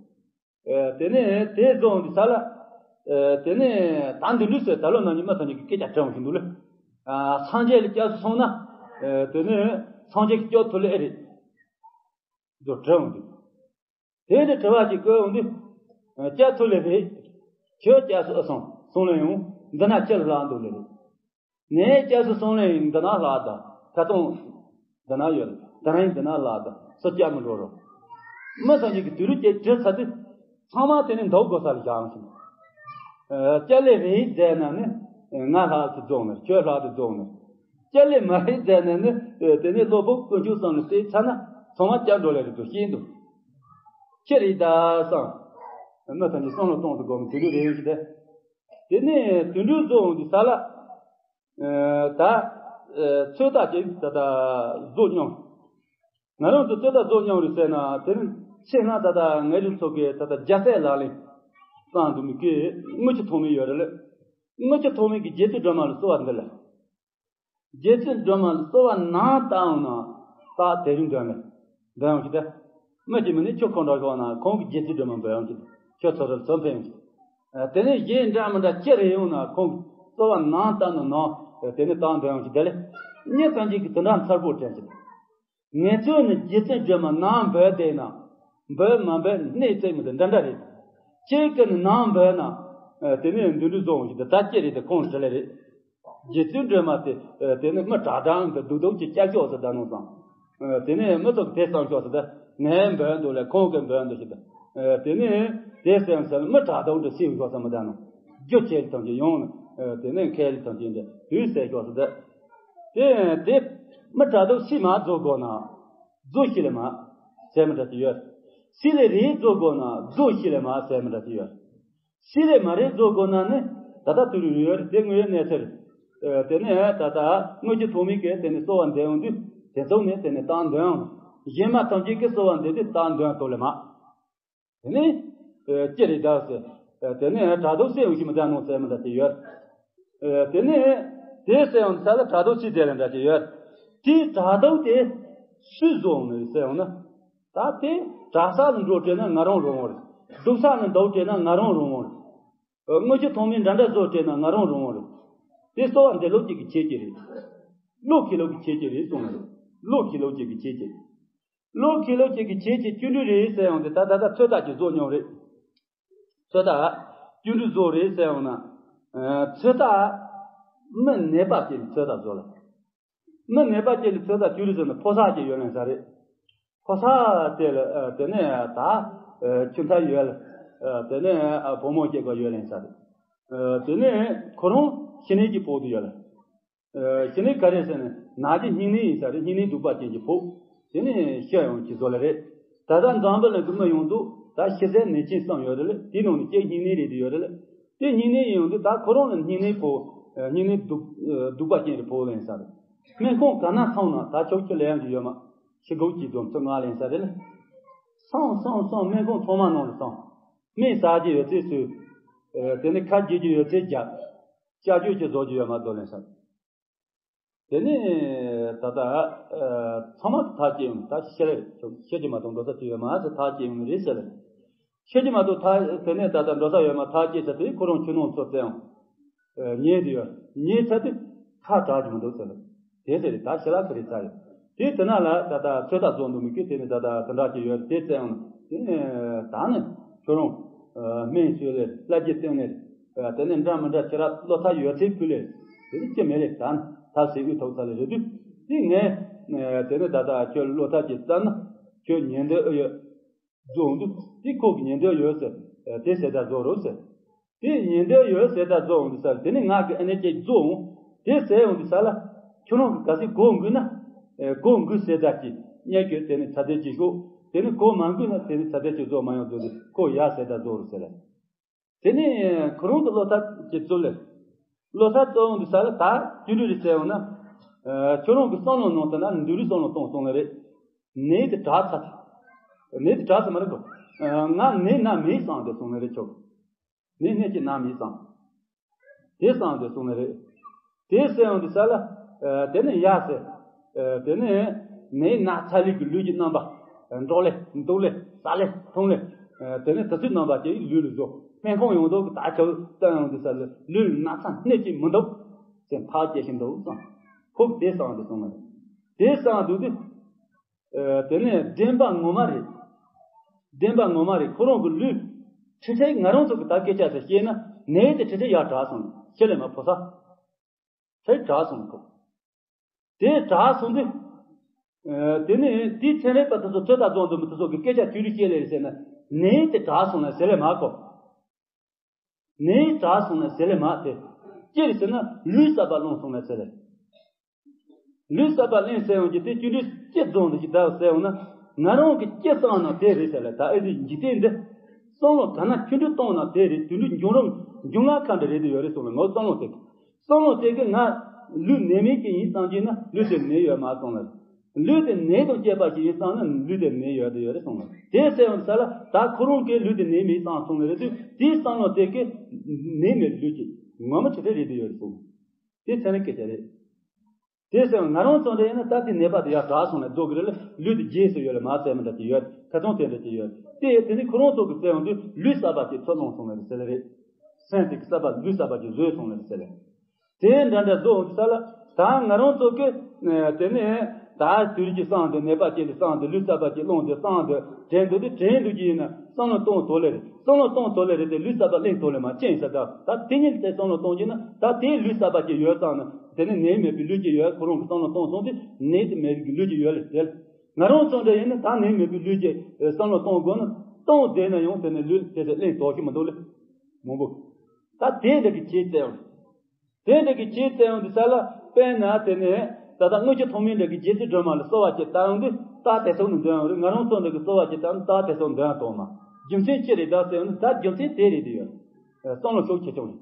དེ་ནས་དེ་བཟང་དུས་ས་ལ། དེ་ནས་ད་འདི་འདྲ་ཟེར་ད་ལོ་ན་ཉི་མ་ཐམས་ཅད་ཀྱི་སྐད་ཆ་དྲན་བཞིན་འདུག་ལ། སངས་རྒྱས་ལ་སྐྱབས་སུ་སོང་ན། དེ་ནས་སངས་རྒྱས་ཀྱི་སྐྱབས་ཐོབ་ལེ་ཨེ་རེད། འདུག་དྲན་འོང་དུས། དེ་འདྲ་དྲི་བ་ཅིག་བཀོད་འོང་དུས། སྐྱབས་ཐུབ་ལེ་རེད། ཁྱོད་སྐྱབས་སུ་ཨེ་སོང་སོང་ལེ་ཡོང་འདི་ན་ཁྱེད་ལ་ལྷག་འདུག་ལེ་རེད། ངའི་སྐྱབས་སུ་སོང་ལེ་ཡིན་འདི་ན་ལྷག་ད་ཁ་ཚོང་། འདི་ན་ཡོད་ལ་ད་རིང་འདི་ན་ལྷག་ད་སུ་སྐྱབས་མི་འགྲོ་རོགས། མི་ཚང་གཅིག་གི་དུས་རུ་ཅིག་དྲི་ཚར་དུས། ཚང་མ་དེ་ནི་འདུག་དགོས་ས་ལ་བཞག་ཟིན། སྐྱབས་ལེ་རེད་ཟེར་ན་ནི། ང་ལྷག་ཏུ་རྫོགས་ནས་ཁྱོད་ལྷག་ཏུ་རྫོགས་ནས། སྐྱབས་ལེ་མ་རེད་ཟེར་ནས་ནི། དེ་ནས་སློབ་དཔོན་དཀོན་མཆོག་གསུམ་ལ་བལྟས་ཚར་ན་ཚང་མ་སྐྱབས་འགྲོ་ལེ་རེད་དུ་ཤེས་འདུག་ཁྱེད་རེད་ད་བསམ། མི་ཐམས་ཅད་བསམ་བློ་གཏོང་དུ་དགོས་མི་དུད་འགྲོ་རེད་ཟེར་ཏེ། དེ་ནས་དུད་འགྲོ་རྫོགས་འོང་དུས་ས་ལ། ད། ཚོད་ལྟ་ཅིག་ད་ལྟ་བཟོ་མྱོང་། ང་རང་ཚོ་ཚོད་ལྟ་བཟོ་མྱོང་རེད་ཟེར་ན་དེ་ནི་ཆེད་མངགས་ད་ལྟ་ངའི་རིགས་ཚོ་གིས་ད་ལྟ་རྒྱལ་སྲས་ལག་ལེན་བསླངས་འདུག་མི་གིས་དངུལ་ཆུ་ཐོགས་མེད་ཡོད་རེད་ལ། དངུལ་ཆུ་ཐོགས་མེད་ཀྱི་རྗེ་བཙུན་སྒྲོལ་མ་ལ་གསོལ་བ་འདེབས་ལ། རྗེ་བཙུན་སྒྲོལ་མ་ལ་གསོལ་བ་ནང་བཏབ་འོང་ན་རྟགས་དེ་རིང་འདོན་ལ། འདོན་ཡོང་ཞིག་སྟེ། མི་གཅིག་མིན་ནི་ཁྱོད་ཁོང་འདྲ་ཞོག་ན་ཁོང་གི་རྗེ་བཙུན་སྒྲོལ་མ་འབོད་ཡོང་ཞིག་ཁྱོད་ཚོ་རུ་ཚོ་འཕེན་ཡོང་ཞིག་དེ་ནས་གཞན་འདྲ་མི་འདྲ་ཅི་རེ་ཡོང་ན་ཁོང་གི་གསོལ་བ་ནང་བཏབ་ན་ནང་དེ་ནས་རྟགས་འདོན་ཡོང་ཞིག་དེ་ལས་ངས་ཐམས་ཅད་ཀྱི་དོན་དག་མཚར་པོ་དྲན་ཞིག་ངེད་ཚོ་ནི་རྗེ་བཙུན་སྒྲོལ་མ་ནང་འབོད་བསྡད་ན། འབོད་མ་འབོད་གནས་བཙལ་མི་འདི་འདྲ་འདྲ་རེད། ཁྱེད་ཀྱི་ནི་ནང་འབོད་ན། དེ་ནས་འདི་འདྲ་བཟོ་འོང་ཞིག་ད་ལྟ་ཅི་རེད་དེ་ཁོང་ཟེར་ལེ་རེད། རྗེ་བཙུན་སྒྲོལ་མ་དེ། དེ་ནི་མི་དྲག་དྲག་འདི་སྡུག་སྡུག་ཅིག་སྐྱབས་ཤོག་ཟེར་ད་ནོ་བསམ། དེ་ནས་མི་ཚོགས་དེ་བསམ་ཤོག་ཟེར་ད། ངས་འབོད་འདུག་ལས་ཁོང་གིས་འབོད་འདུག་ཞིག་ད། དེ་ནས་དེ་བསམ་ཟེར་མི་དྲག་དྲག་འདི་སེམས་ཤོག་ཟེར་མི་ད་ནོ། རྒྱུ་ཆེ་ཐམས་ཅད་ཡོང་ནས། དེ་ནས་མཁས་ལས་ཐམས་ཅད་འདི་དུས་ཟེར་ཤོག་ཟེར་ད། དེ་དེ་མི་དྲག་དྲག་སི་མ་རྫོགས་དགོས་ན། རྫོགས་ཤི་ལེ་མ། ཟེར་མི་འདྲ་དེ་ཡོད། སི་ལེ་རེད་རྫོགས་དགོས་ན་རྫོགས་ཤི་ལེ་མ་ཟེར་མི་འདྲ་དེ་ཡོད། སི་ལེ་མ་རེད་རྫོགས་དགོས་ན་ནི་ད་ལྟ་དུས་རིང་ཡོད་རེད་དེ་དངོས་ཡོད་གནས་ཚུལ་རེད། དེ་ནས་ད་ལྟ་དངོས་ཀྱི་ཐོག་མའི་སྐད་དེ་ནས་གསོལ་བ་འདེབས་འོང་དུས་དེ་ཚོགས་ནས་དེ་ནས་བཏང་འདོན་གཞན་མ་ཐམས་ཅད་ཀྱིས་གསོལ་བ་འདེབས་དུས་བཏང་འདོན་ཐོག་ལེ་མ། དེ་ནས། ཅི་རེད་ད་ཟེར། དེ་ནས་དྲག་དུག་སེ་ཡོང་ཞིག་མི་ད་ནོ་ཟེར་མི་ད་དེ་ཡོད། དེ་ནས་དེ་སེ་ཡོང་ས་ལ་དྲག་དུག་སི་དེ་ལ་འདྲ་ཅི་ཡོད། དེ་དྲག་དུག་དེ་སུས་བཟོ་ནི་རེད་ཟེར་ཡོང་ན། ད་དེ་དྲག་ས་ལ་འགྲོ་བྲེལ་ན་ང་རང་རུང་བ་རེད། སྡུག་ས་ལ་འདུག་བྲེལ་ན་ང་རང་རུང་བ་རེད། དངུལ་ཆུ་ཐོགས་མེད་འདྲ་འདྲ་བཟོ་བྲེལ་ན་ང་རང་རུང་བ་རེད། དེ་གསོལ་བ་འདེབས་ལུགས་གཅིག་གི་ཁྱད་ཆོས་རེད། བློ་ཁེལ་ལུགས་ཀྱི་ཁྱད་ཆོས་རེད་གསུངས་ནི་རེད། བློ་ཁེལ་ལུགས་གཅིག་གི་ཁྱད་ཆོས། བློ་ཁེལ་ལུགས་གཅིག་གི་ཁྱད་ཆོས་བཅུ་དྲུག་རེད་ཟེར་ཡོང་དེ་ད་ད་ད་ཚོད་ལྟ་ཅིག་བཟོ་མྱོང་རེད། ཚོད་ལྟ་བཅུ་དྲུག་བཟོ་རེད་ཟེར་ཡོང་ན། ཚོད་ལྟ་མི་ནད་པ་ཅིག་ལ་ཚོད་ལྟ་བཟོ་ལ། མི་ནད་པ་ཅིག་ལ་ཚོད་ལྟ་བཅུ་དྲུག་ཟེར་ན་ཕོ་གསར་ཅིག་ཡོད་ལེན་ས་རེད། ཕོ་གསར་དེ་ལ་དེ་ནས་ད་ཁྱིམ་ཚང་ཡོད་ལ། དེ་ནས་བུ་མོ་སྐྱེས་པ་ཡོད་ལེན་ས་རེད། དེ་ནས་ཁོ་རང་ཤི་ནད་ཀྱི་ཕོག་དུ་ཡོད་ལ། ཤི་ནད་ག་རེ་ཟེར་ན་ནད་ཀྱི་སྙིང་ནད་ཡིན་ས་རེད། སྙིང་ནད་གདུག་པ་ཅན་གྱི་ཕོག་དེ་ནས་ཤི་ཡོང་གི་བཟོ་ལ་རེད། ད་ལྟ་འཛམ་བུ་གླིང་གི་མི་ཡོངས་རྫོགས་ད་ཤི་ཟད་ནད་ཅན་གསུམ་ཡོད་རེད་ལ། དེའི་ནང་ནས་སྐྱེ་སྙིང་ནད་རེད་དེ་ཡོད་རེད་ལ། དེ་སྙིང་ནད་ཡིན་ཡོང་དུས་ད་ཁོ་རང་ལ་སྙིང་ནད་ཕོག་སྙིང་ནད་གདུག་གདུག་པ་ཅན་གྱི་ཕོག་ལེན་ས་རེད། སྨན་ཁང་ག་ན་སོང་ན་ད་ཆོག་ཆོག་ལེན་ཡག་གི་ཡོད་མ། ཤི་སྒོ་གཅིག་འཛོམས་ཚུར་མངགས་ལེན་ས་རེད་ལ། སོང་སོང་སོང་སྨན་ཁང་ཚང་མ་ནང་ལ་སོང་། སྨན་ཟ་རྒྱུ་ཡོད་ཚད་ཟོས། དེ་ནས་ཁ་རྒྱག་རྒྱུ་ཡོད་ཚད་རྒྱག་ཅ་ཅོ་ཅིག་བཟོ་རྒྱུ་ཡོད་མ་བཟོ་ལེན་ས་རེད། དེ་ནས་ད་ལྟ་ཚང་མ་ཐག་བཅད་ཡོང་ད་ཤེས་ལེ་ཤེས་ཀྱི་མ་གཏོགས་འགྲོ་ས་ཅི་ཡོད་མ་ཟེར་ཐག་བཅད་ཡོང་རེད་ཟེར་ལེ། ཤེས་ཀྱི་མ་གཏོགས་ཐག་དེ་ནས་ད་ལྟ་འགྲོ་ས་ཡོད་མ་ཐག་བཅད་ཚར་དེ་ཁོ་རང་ཁྱིམ་ནང་ཚོ་བཙལ་ཡོང་ཉལ་དུ་ཡོད་ཉལ་ཚར་དུས་ཁ་གྲག་གི་མི་འདུག་ཟེར་ལེ། དེ་ཟེར་རེད་ད་ཤེས་ལ་ཁ་རེད་ཚར་ཡོད་དེ་དེ་ན་ལ་ད་ལྟ་ཚོད་ལྟ་བཟོ་འདུག་མི་ཁུལ་དེ་ནས་ད་ལྟ་དེ་འདྲ་ཅིག་ཡོད་དེ་བཙལ་ཡོང་དེ་ནས་ད་ནི་ཁྱོད་རང་སྨན་བཅོས་ལེ་ལྷ་རྒྱུ་སྟེང་ནས། དེ་ནས་འདྲ་མི་འདྲ་ཁྱེད་རང་བློ་ཐག་ཡོད་ཚད་ཕུལ་ལེ། དེ་ནི་ཅི་མེད་ལེ་ད་ནི་ཐབས་ཟད་དགོས་ཐོག་ས་ལེ་རེད་དུས་དེ་ངས་དེ་ནི་ད་ལྟ་ཁྱོད་བློ་ཐག་ཅིག་བཙལ་ན་ཁྱོད་ཉན་འདོད་ཨེ་ཡོད་རྫོགས་འདུག་དེ་ཁོ་གི་ཉན་འདོད་ཡོད་ཟེར། དེ་ཟེར་ད་རྫོགས་རོགས་ཟེར། དེ་ཉན་འདོད་ཡོད་ཟེར་ད་རྫོགས་འོང་དུས་ས་ལ་དེ་ནི་ང་གི་ཨ་ནེ་ཅིག་རྫོགས་འོང་དེ་ཟེར་འོང་དུས་ས་ལ་ཁྱོད་རང་གི་ག་ཟེ་གོ་འགུལ་ན་གོ་འགུལ་ཟེར་ད་ཅིག་ཉན་ཁྱོད་དེ་ནི་ཚ་དེ་ཅིག་ཤོག་དེ་ནི་གོ་མ་འགུལ་ན་དེ་ནི་ཚ་དེ་ཅིག་རྫོགས་མ་ཡོང་དུས་ཁོ་ཡ་ཟེར་ད་རྫོགས་རོགས་ཟེར་ལ། དེ་ནས་ཁོ་རང་གི་བློ་ཐག་ཅིག་བཙུགས་ལེ། བློ་ཐག་བཙུགས་འོང་དུས་ས་ལ་ད་རྒྱུ་འབྲས་རེད་ཟེར་འོང་ན། ཁྱོད་རང་གི་བསམ་བློ་ནང་དུ་ན་འདུག་རེད་བསམ་བློ་གཏོང་སོང་ལེ་རེད། ནད་དེ་དྲག་ཚར། ནད་དེ་དྲག་ཚར་མ་རེད་གོ། ང་ནད་ན་མེད་བསམ་དེ་སོང་ལེ་རེད་ཆོག་ནད་སྣེ་གཅིག་ན་མེད་བསམ། དེ་བསམ་དེ་སོང་ལེ་རེད། དེ་ཟེར་འོང་དུས་ས་ལ། དེ་ནས་ཡ་ཟེར། དེ་ནས་ནད་ན་ཚ་ལུས་ཀྱི་ལུས་ཀྱི་རྣམ་པ། འགྲོ་ལེ་འདུག་ལེ་ཟ་ལེ་འཐུང་ལེ། དེ་ནས་དེ་ཚོའི་རྣམ་པ་དེ་ལུས་ལ་བཟོ། སྨན་ཁང་ཡོང་དུས་ད་ཆ་བཏང་ཡོང་དུས་ས་ལ་ལུས་ལ་ན་ཚ་སྣེ་གཅིག་མི་འདུག་ཟེར་ཐག་བཅད་བཞིན་འདུག་བསམ། ཁོ་གིས་དེ་བསམ་དེ་སོང་ལེ་རེད། དེ་བསམ་འདུག་དུས། དེ་ནས་བདེན་པ་ངོ་མ་རེད། བདེན་པ་ངོ་མ་རེད་ཁོ་རང་གི་ལུས། ཁྲིད་ཆས་ང་རང་ཚོ་གི་ད་སྐད་ཆ་ཟེར་བཤད་ན་ནད་དེ་ཁྲིད་ཆས་ཡར་དྲག་སོང་ནས་ཁྱེད་ལས་མ་ཕོ་ས། ཁྲིད་དྲག་སོང་ཁོ། དེ་དྲག་སོང་དུས། དེ་ནས་དེའི་ཚན་རིག་པ་དེ་ཚོ་ཚོད་ལྟ་རྫོང་དུ་མི་དེ་ཚོ་གི་སྐད་ཆ་ཐོས་རིགས་བཤད་ལས་ཟེར་ན་ནད་དེ་དྲག་སོང་ནས་ཟེར་ལས་མ་གོ། ནད་དྲག་སོང་ནས་ཟེར་ལས་མ་དེ། ཅི་རེད་ཟེར་ན་ལུས་གསར་པ་བླངས་སོང་ནས་ཟེར་ལས། ལུས་གསར་པ་ལེན་ཟེར་ཡོང་གི་དེ་སྐྱོན་འདྲི་ཅི་རྫོང་དུ་ཞིག་བདག་ཟེར་ཡོང་ན་ང་རང་གི་ཅི་བསམ་ན་དེ་རེད་ཟེར་ལ་ད་ཨེ་ཟིག་འཇིག་རྟེན་འདི། བསམ་བློ་ག་ན་ཁྱོད་འདྲི་གཏོང་ན་དེ་རེད་དུད་འགྲོ་འབྱུང་རུང་འབྱུང་ལ་ཁ་འདྲ་རེད་དུ་ཡོད་རེད་གསུངས་ལ་ངའི་བསམ་བློ་དེ། བསམ་བློ་དེ་གི་ང་ལུས་ནད་མེད་ཅིག་ཡིན་བསམ་གྱིན་ན་ལུས་དེ་ནད་ཡོད་མ་གསུངས་ལ། ལུས་དེ་ནད་དང་བཅས་པ་ཞིག་ཡིན་བསམ་ན་ལུས་དེ་ནད་ཡོད་དུ་ཡོད་རེད་གསུངས་ལ་དེ་ཟེར་ཡོང་ས་ལ་ད་ཁོ་རང་གི་ལུས་དེ་ནད་མེད་བསམ་སོང་ལ་རེད་དུས་དེའི་བསམ་བློ་དེ་གི་ནད་མེད་ལུས་ཀྱི་ངོ་མ་ཁྲི་ཁྲི་རེད་དུ་ཡོད་རེད་གསུངས། དེ་ཚན་རིག་སྐད་ཆ་རེད། དེ་ཟེར་ང་རང་ཚོ་འདྲ་ཡིན་ན་ད་དེ་ནད་པ་དེ་ཡར་དྲག་སོང་ནས་རྫོགས་ཀྱི་རེད་ལ་ལུས་དེ་རྗེས་སུ་ཡོད་ལ་མ་ཟེར་མི་འདྲ་དེ་ཡོད་ཁ་ཚོན་དེ་འདྲ་དེ་ཡོད་དེ་དེ་ནི་ཁོ་རང་ཚོ་གི་ཟེར་ཡོང་དུས་ལུས་གསར་པ་ཅིག་ཚུར་ལོངས་སོང་བ་རེད་ཟེར་ལ་རེད། སེམས་དེ་གི་གསར་པ་ལུས་གསར་པ་ཅིག་བཟོས་སོང་ལ་རེད་ཟེར་ལ། དེ་འདྲ་འདྲ་བཟོ་འོང་དུས་ས་ལ་ད་ང་རང་ཚོ་གི་དེ་ནི་ད་དུས་རྒྱུན་གསང་དུ་ནད་པ་ཅིག་ལ་གསང་དུ་ལུས་གསར་པ་ཅིག་སློང་དུ་གསང་དུ་དྲན་འདུག་དེ་དྲན་འདུག་ཅིག་ཡིན་ན་བསམ་བློ་གཏོང་ཐུབ་ལེ་རེད་བསམ་བློ་གཏོང་ཐུབ་ལེ་རེད་དེ་ལུས་གསར་པ་གླེང་ཐུབ་ལེ་མ་ཅི་ཡིན་ས་ད་ད་དེ་ཉིད་དེ་བསམ་བློ་གཏོང་གྱིན་ན་ད་དེའི་ལུས་གསར་པ་ཅིག་ཡོད་ཙང་ན་དེ་ནི་ནད་མེད་པའི་ལུས་ཅིག་ཡོད་ཁོ་རང་གི་བསམ་བློ་གཏོང་སོང་དུས་ནད་དེ་མེད་པའི་ལུས་ཅིག་ཡོད་ལེ་དེ་ལ་ང་རང་ཚོ་འདྲ་ཡིན་ན་ད་ནད་མེད་པའི་ལུས་ཅིག་བསམ་བློ་གཏོང་དགོས་ན་གཏོང་བསྡད་ན་ཡང་དེ་ནི་ལུས་དེ་ཚོ་གླེང་དོགས་ཤིག་མི་འདུག་ལེ་མང་པོ་ད་དེ་འདྲ་གི་བྱེད་ཙམ། དེ་འདྲ་གི་བྱེད་ཙམ་དུས་ས་ལ་དཔེར་ན་དེ་ནས་ད་ལྟ་དངུལ་ཆུ་ཐོགས་མེད་འདྲ་གི་རྗེ་བཙུན་སྒྲོལ་མ་ལ་གསོལ་བ་ཅིག་བཏབ་ཡོང་དུས་ད་དེ་སོགས་ནས་འདོན་ཡོང་རེད་ང་རང་ཚོ་འདྲ་གི་གསོལ་བ་ཅིག་བཏབ་ན་ད་དེ་སོགས་འདོན་ཡང་གཏོང་མ་རྒྱུ་མཚན་ཅི་རེད་ད་ཟེར་ཡོང་དུས་ད་རྒྱུ་མཚན་དེ་རེད་དུ་ཡོད། བསམ་བློ་ཤུགས་ཆེ་ཆུང་རེད།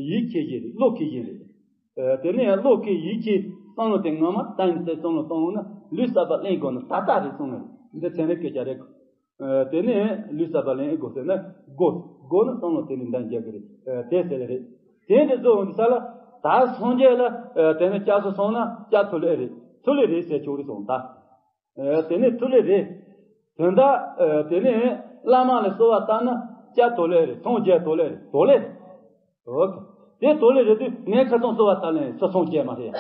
ཡིད་ཆེས་བཞིན་རེད་བློ་ཁེལ་བཞིན་རེད། དེ་ནས་བློ་ཁེལ་ཡིད་ཆེས་བསམ་བློ་དེ་ངོ་མ་གཏན་ནས་བསམ་བློ་གཏོང་ཡོང་ན་ལུས་གསར་པ་གླེང་དགོས་ན་ད་ལྟ་རེད་གསུངས་ནས་འདི་ཚན་རིག་སྐད་ཆ་རེད། དེ་ནས་ལུས་གསར་པ་ལེན་དགོས་ཟེར་ན་དགོས་དགོས་ན་བསམ་བློ་དེ་ནི་འདང་རྒྱག་གི་རེད། དེ་ཟེར་ལེ་རེད། དེ་འདྲ་བཟོ་འོང་དུས་ས་ལ་ད་སངས་རྒྱས་ལ་དེ་ནི་སྐྱབས་སུ་སོང་ན་སྐྱབས་ཐུབ་ལེ་རེད་ཐུབ་ལེ་རེད་ཟེར་ཆོག་རེད་སོང་ད། དེ་ནི་ཐུབ་ལེ་རེད། དོན་དག་དེ་ནི་བླ་མ་ལ་གསོལ་བ་བཏབ་ན་སྐྱབས་ཐུབ་ལེ་རེད་སངས་རྒྱས་ཐུབ་ལེ་རེད་ཐུབ་ལེ་རེད། འོ། དེ་ཐུབ་ལེ་རེད་དུས་ངས་ཁ་ཚོན་གསོལ་བ་བཏབ་ལེ་སུ་སངས་རྒྱས་མ་རེད།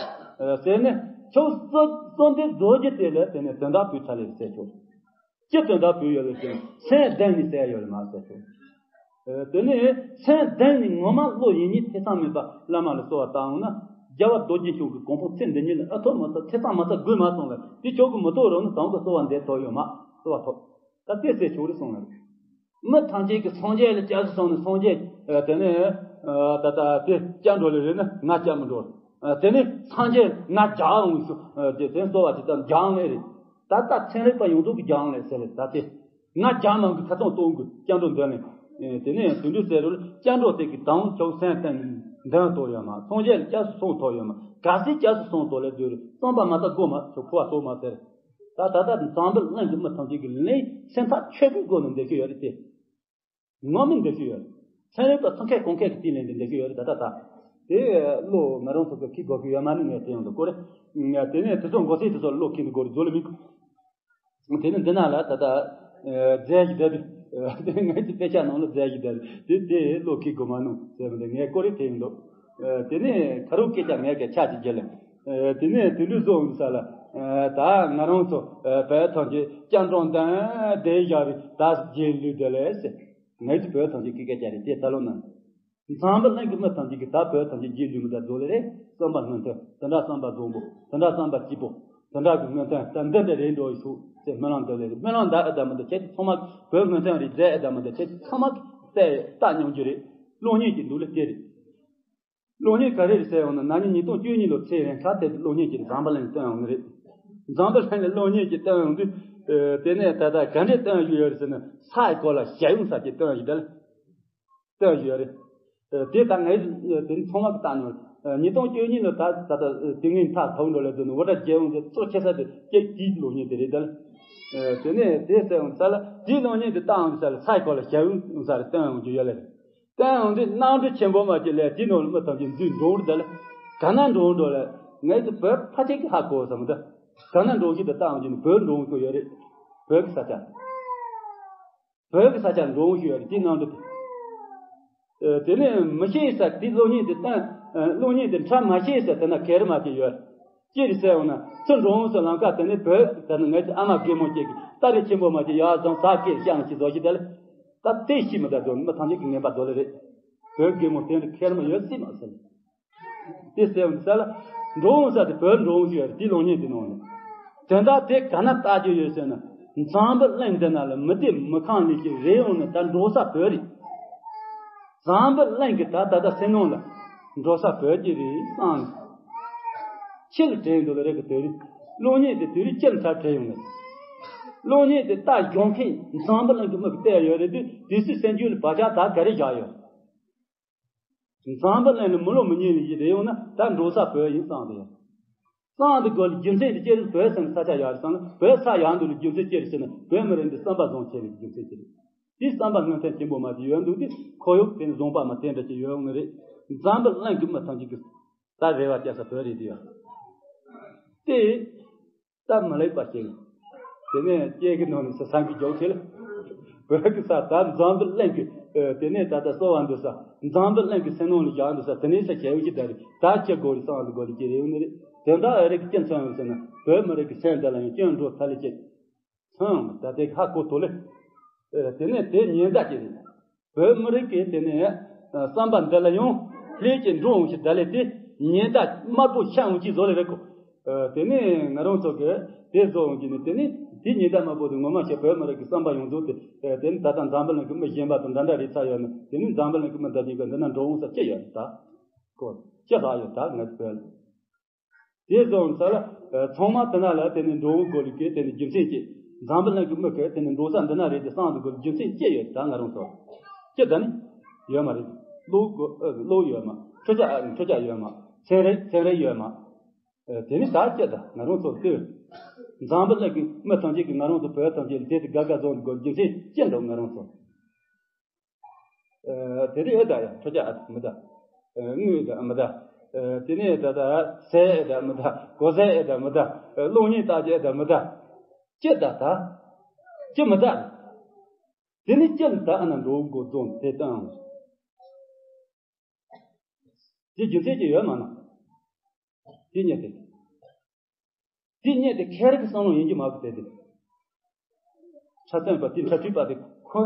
ཟེར་ནས་ཆོག་གསོལ་གསོལ་འདེབས་རྫོགས་རྒྱུ་དེ་ལ་དེ་ནི་དོན་དག་ཕུལ་ཚར་ལེ་ཟེར་ཆོག་ཅི་དོན་དག་ཕུལ་ཡོད་ལ་ཟེར་ན་སེམས་གདེང་ནས་ཟེར་ཡོད་ལ་མ་ཟེར་ཚོད། དེ་ནས་སེམས་གདེང་ནས་ངོ་མ་བློ་ཡིད་གཉིས་ཐེ་ཚོམ་མེད་པ་བླ་མ་ལ་གསོལ་བ་བཏབ་འོང་ན་རྒྱལ་བ་རྡོ་རྗེ་འཆང་གི་གོ་འཕང་ཚེ་འདི་ཉིད་ལ་ཨ་ཐོབ་མ་ཐོབ་ཐེ་ཚོམ་མ་ཚ་དགོས་མ་སོང་ལ་དེ་ཆོག་གི་མི་ཐོབ་རུང་ནི་དང་གི་གསོལ་བ་འདེབས་ཐོབ་ཡོད་མ་གསོལ་བ་ཐོབ་ད་དེ་ཟེར་ཆོག་རེད་སོང་ལ། མི་ཐམས་ཅད་ཀྱི་སངས་རྒྱས་ལ་སྐྱབས་སུ་སོང་ནས་སངས་རྒྱས་དེ་ནས་ད་ལྟ་དེ་སྐྱབས་འགྲོ་ལེ་རེད་ན་ང་སྐྱབས་མི་འགྲོ། དེ་ནས་སངས་རྒྱས་ང་རྒྱག་འོང་ཞུ་དེ་དེ་གསོལ་བ་དེ་ལྟར་རྒྱག་ལེ་རེད། ད་ལྟ་ཚན་རིག་པ་ཡོངས་རྫོགས་ཀྱི་རྒྱང་ལས་ཟེར་ལེ་ད་དེ། ང་རྒྱང་མང་གི་ཁ་ཚོན་གཏོང་དགོས་སྐྱབས་འགྲོ་འདོན་ལེ། དེ་ནས་དུད་འགྲོ་ཟེར་རུ་སྐྱབས་འགྲོ་དེ་གི་དང་ཆོག་སེམས་གཏིང་འདོན་ཐོག་ཡོད་མ་སངས་རྒྱས་ལ་སྐྱབས་སུ་སོང་ཐོག་ཡོད་མ་ག་སྲིད་སྐྱབས་སུ་སོང་ཐོག་ལས་དུས་རུ་བསམ་པ་མ་ཐག་དགོས་མ་ཆོག་ཁུ་བ་སོགས་མ་ཟེར། ད་ད་ལྟ་འཛམ་བུ་གླིང་གི་མི་ཐམས་ཅད་ཀྱི་ལས་སེམས་ཐག་ཆོད་པོའི་སྒོ་ནས་འདེབས་ཀྱི་ཡོད་རེད་དེ། ངོ་མ་འདི་ཞིག་ཡོད། ཚན་རིག་པ་ཚོ་མཁས་གོང་མཁས་ཀྱི་དེ་ལས་འདི་འདི་ཞིག་ཡོད་རེད་ད་ད་ད། དེ་བློ་ང་རང་ཚོ་གི་ཁྱི་དགོས་ཀྱི་ཡོད་མ་ནི་ངས་དེ་ཡང་འདུག་གོ་རེད། དེ་ནས་དེ་ཚོ་མགོ་སེར་དེ་ཚོ་བློ་ཁྱི་འདུག་གོ་རེད་བཟོ་ལ་མི་དགོས། དེ་ནི་འདི་ན་ལ་ད་ལྟ་རྫས་ཞིག་བསྡད་དུས་དེ་ངའི་དེ་དཔེ་ཆ་ནང་ལ་རྫས་ཞིག་བསྡད་དེ་དེ་བློ་ཁྱི་དགོས་མ་ནོ་ཟེར་བ་འདི་ངས་གོ་རེ་དེ་ཡིན་འདུག་དེ་ནས་ཁ་རུ་སྐད་ཆ་ངས་སྐད་ཆ་ཅིག་བརྒྱབ་ལ། དེ་ནས་དུད་འགྲོའི་བཟོ་འོང་ས་ལ། ད་ང་རང་ཚོ་བོད་ཐམས་ཅད་སྤྱང་གྲུང་ལྡན་བསྡད་བཞག་རེད། ད་རྗེས་ལུས་བསྡད་ལས་ཟེར། ངའི་དེ་བོད་ཐམས་ཅད་ཀྱི་སྐད་ཆ་རེད་དེ་ད་ལོ་ན། འཛམ་བུ་གླིང་གི་མི་ཐམས་ཅད་ཀྱིས་ད་བོད་ཐམས་ཅད་རྗེས་ལུས་མི་ད་བཟོ་ལེ་རེད། བསམ་པ་སྔོན་ཐོན་དེ་འདྲ་བསམ་པ་བཟང་པོ་དེ་འདྲ་བསམ་པ་སྐྱིད་པོ་དེ་འདྲ་གི་སྔོན་ཐོན་ད་འདི་འདྲ་རེད་འགྲོ་ཡི་ཤུགས་ཟེར་སྨོན་ལམ་འདེབས་ལེ་རེད། སྨོན་ལམ་འདེབས་ཨེ་ད་མི་འདུག་ཁྱེད་ཚོ་ཚང་མ་བོད་སྔོན་ཐོན་རེད་ཟེར་ཨེ་ད་མི་འདུག་ཁྱེད་ཚོ་ཚང་མ་བལྟས་ལྟ་མྱོང་རྒྱུ་རེད། གློག་བརྙན་གྱི་འདུག་ལེ་དེ་རེད། གློག་བརྙན་ག་རེ་རེད་ཟེར་ཡོང་ན་ན་ནིང་ཉིས་སྟོང་བཅུ་གཉིས་ལོ་ཚེས་རིང་ཁ་དེ་གློག་བརྙན་གྱི་འཛམ་བུ་གླིང་སྟོན་ཡོང་ནི་རེད། འཛམ་བུ་གླིང་ལ་གློག་བརྙན་གྱི་སྟོན་ཡོང་དུས། དེ་ནས་ད་ལྟ་ག་འདྲས་སྟོན་བཞིན་ཡོད་རེད་ཟེར་ན་ས་ཡི་སྐོར་ལ་ཞལ་ཡོང་ས་ཀྱི་སྟོན་བཞིན་དེ་ལ། སྟོན་བཞིན་ཡོད་རེད། དེ་ད་ངས་དེ་ནི་ཚང་མ་གི་བཏང་ནས། ཉིས་སྟོང་བཅུ་གཉིས་ལོ་ད་ད་ལྟ་དེ་སྔའི་མཐའ་ཐོག་འགྲོ་ལས་དོན་འོ་ད་རྒྱལ་ཡོངས་ཀྱི་གཙོ་ཆེ་ས་དེ་སྐད་དེའི་གློག་བརྙན་དེ་རེད་དེ་ལ། དེ་ནས་དེ་ཟེར་ཡོང་ས་ལ་དེའི་གློག་བརྙན་དེ་བཏང་ཡོང་ས་ལ་ས་ཡི་སྐོར་ལ་ཞལ་ཡོང་ས་ལ་སྟོན་ཡོང་རྒྱུ་ཡོད་ལ་རེད། དེ་ཡང་འདི་གནམ་གྲུ་ཆེན་པོ་མ་གཅིག་ལས་དེ་ནང་ལ་མི་ཐམས་ཅད་འཛུལ་འགྲོ་བར་གདའ་ལ། ག་ན་འགྲོ་འགྲོ་ལ་ངས་དེ་བོད་ཕལ་ཆེར་གྱི་ཧ་གོ་བསམ་ད། ག་ན་འགྲོ་ཞིག་ཏུ་བཏང་གིན་བོད་འགྲོ་འོང་ཡོད་རེད། བོད་ཀྱི་ས་ཆ། བོད་ཀྱི་ས་ཆ་འགྲོ་འོང་ཞིག་ཡོད་རེད་དེ་གནམ་གྲུ་དེ། དེ་ནས་མི་ཤེས་ས་དེ་གློག་བརྙན་དེ་བཏང་། གློག་བརྙན་དེ་འཁྲབ་མ་ཤེས་ས་དེ་ན་གེ་རེ་མ་དེ་ཡོད། ཅི་རེད་ཟེར་འོང་ན་ཚུར་འགྲོ་འོང་ས་ལམ་ཁ་དེ་ནས་བོད་ད་ནི་ངའི་ཨ་མ་རྒན་མོ་གཅིག་གིས་སྟ་རེ་ཆེན་པོ་མ་གཅིག་ཡར་བཟུང་ཟ་སྐད་བཤད་ཅིག་བཟོ་ཞིག་དེ་ལ། ད་དེ་ཤི་མི་ད་དོན་མི་ཐམས་ཅད་ཀྱི་ངན་པ་དོ་ལེ་རེད། བོད་རྒན་མོ་དེ་འདྲ་ཁེར་མ་ཡོད་སྲིད་མ་ཟེར། དེ་ཟེར་འོང་ས་ལ་འགྲོ་འོང་ས་དེ་བོད་འགྲོ་འོང་ཞིག་ཡོད་རེད་དེ་གློག་བརྙན་དེ་ནང་ནས། དོན་དག་དེ་ག་ན་ལྟ་རྒྱུ་ཡོད་ཟེར་ན། འཛམ་བུ་གླིང་འདི་ན་ལ་མི་སྡེ་མི་ཁང་ལས་ཀྱི་རེ་འོང་ནས་ད་འགྲོ་ས་བོད་རེད། འཛམ་བུ་གླིང་གི་ད་ད་ལྟ་སེམས་ནང་ལ་འགྲོ་ས་བོད་ཀྱི་རེད་བསམ་ནས། ཕྱི་ལ་དྲན་འདུག་ལ་རེད་གི་དེ་རིང་གློག་བརྙན་དེ་དེ་རིང་ཕྱི་ལ་འཁྲབ་དྲན་ཡོང་ནས། གློག་བརྙན་དེ་ལྟ་སྦྱོང་མཁན་འཛམ་བུ་གླིང་གི་མི་གི་བལྟས་ཡོད་རེད་དུས་དེ་ཚོའི་སེམས་རྒྱུད་ལ་བག་ཆགས་ད་ག་རེ་བཞག་ཡོད། འཛམ་བུ་གླིང་ལ་མི་ལོ་མི་ཉིས་ལ་ཡིད་རེ་ཡོང་ན་ད་འགྲོ་ས་བོད་ཡིན་བསམ་དེ་ཡོད། བསམ་དེ་དགོས་ལ་རྒྱུ་མཚན་དེ་ཅི་རེད་བོད་ཟེར་ན་ས་ཆ་ཡག་རེད་བསམ་ན་བོད་ས་ཡག་འདུག་ལ་རྒྱུ་མཚན་ཅི་རེད་ཟེར་ན་བོད་མི་རིགས་འདི་བསམ་པ་བཟང་ཆེ་བའི་རྒྱུ་མཚན་ཅི་རེད། དེ་བསམ་པ་སྔོན་ཐོན་ཆེན་པོ་མ་ཅིག་ཡོད་འདུག་དེ་ཁོར་ཡུག་དེ་ནི་བཟང་པ་མ་དེ་འདྲ་ཅིག་ཡོད་ངེས་རེད། འཛམ་བུ་གླིང་གི་མི་ཐམས་ཅད་ཀྱི་ད་རེ་བ་བཅའ་ས་བོད་རེད་དེ་ཡོད། དེ་ད་མ་ལེགས་པ་ཞིག་དེ་ནས་སྐྱེ་གི་ནང་ནས་ས་སང་གི་རྒྱོག་ཆེ་ལ། བོད་ཀྱི་ས་ད་འཛམ་བུ་གླིང་གི་དེ་ནས་ད་ལྟ་གསོ་བ་འདུག་ས་འཛམ་བུ་གླིང་གི་སེམས་ནང་ལ་བཞག་འདུག་ས་དེ་ནས་ས་ཁྱེའུ་ཅི་ད་རེད་ད་ཅི་དགོས་རེད་བསམ་འདུག་དགོས་རེད་ཅི་རེད་ཡོང་ནི་རེད། དེ་འདྲ་ཨ་རི་གི་སྤྱི་མཚོན་ཡོང་ཟེར་ན་བོད་མི་རིགས་ཀྱི་སེམས་དེ་ལ་ཡང་སྐྱོན་འགྲོ་ཐལ་ལེ་ཅིག་ཚང་ད་དེ་ཧ་གོ་ཐུབ་ལེ། དེ་ནས་དེ་ཉེན་བརྡ་ཅིག་རེད། བོད་མི་རིགས་ཀྱི་དེ་ནས་བསམ་པ་འདི་ལ་ཡང་ལྷད་ཀྱི་འགྲོ་འོང་ཞིག་ད་ལས་དེ་ཉེན་བརྡ་དམར་པོ་ཤར་འོང་གི་བཟོ་ལེ་རེད་གོ། དེ་ནས་ང་རང་ཚོ་གི་དེ་བཟོ་འོང་གི་ནི་དེ་ནས་དེ་ཉེན་བརྡ་དམར་པོ་དེ་ངོ་མ་ཞིག་བོད་མི་རིགས་ཀྱི་བསམ་པ་ཡོངས་རྫོགས་དེ་དེ་ནི་ད་ལྟ་འཛམ་བུ་གླིང་གི་མི་གཞན་པ་དང་འདྲ་འདྲ་རེད་ཚར་ཡོད་ནི་དེ་ནི་འཛམ་བུ་གླིང་གི་མི་འདི་གཉིས་ཀ་འདི་ན་འགྲོ་འོང་ས་ཅི་ཡོད་རེད་ད། གོ་ཅི་ལྷག་ཡོད་ད་ངས་བོད་ལ། དེ་བཟོ་འོང་ས་ལ་ཚང་མ་དེ་ན་ལ་དེ་ནི་འགྲོ་འོང་དགོས་ལུགས་ཀྱི་དེ་ནི་རྒྱུ་མཚན་ཅི། འཛམ་བུ་གླིང་གི་མི་གི་དེ་ནི་འགྲོ་ས་འདི་ན་རེད་དེ་བསམ་དགོས་རྒྱུ་མཚན་ཅི་ཡོད་ད་ང་རང་ཚོ། ཅི་ད་ནི་ཡོད་མ་རེད། བློ་དགོས་བློ་ཡོད་མ་འཕྲུལ་ཆ་འཕྲུལ་ཆ་ཡོད་མ་ཚན་རིག་ཚན་རིག་ཡོད་མ། དེ་ནི་ད་ཅི་ད་ང་རང་ཚོ་ལྟོས། འཛམ་བུ་གླིང་གི་མི་ཐམས་ཅད་ཀྱིས་ང་རང་ཚོ་བོད་ཐམས་ཅད་ལ་དེ་དེ་དགའ་དགའ་བཟོ་དགོས་རྒྱུ་མཚན་ཅི་འདུག་ང་རང་ཚོ། དེ་རིང་ཨེ་ད་ཡ་ཁྲོ་ཆ་ཨེ་ད་མི་ད། དངུལ་ཨེ་ད་མི་ད། དེ་ནས་ད་ད་ཟས་ཨེ་ད་མི་ད། གོ་ཟས་ཨེ་ད་མི་ད། གློག་བརྙན་ལྟ་རྒྱུ་ཨེ་ད་མི་ད། ཅི་ད་ད། ཅི་མི་ད། དེ་ནི་ཅི་ད་ཨ་ན་འགྲོ་དགོས་རྫོང་དེ་ལྟ་ཨང་། དེ་རྒྱུ་མཚན་ཅི་ཡོད་མ་ན། དེ་ཉིད་དེ། དེ་ཉིད་དེ་ཁེ་རི་གི་བསམ་བློ་ཡིན་གྱི་མ་གི་དེ་དེ། འཁྲབ་སྟོན་པ་དེ་འཁྲབ་ཁྲིད་པ་དེ་ཁོ་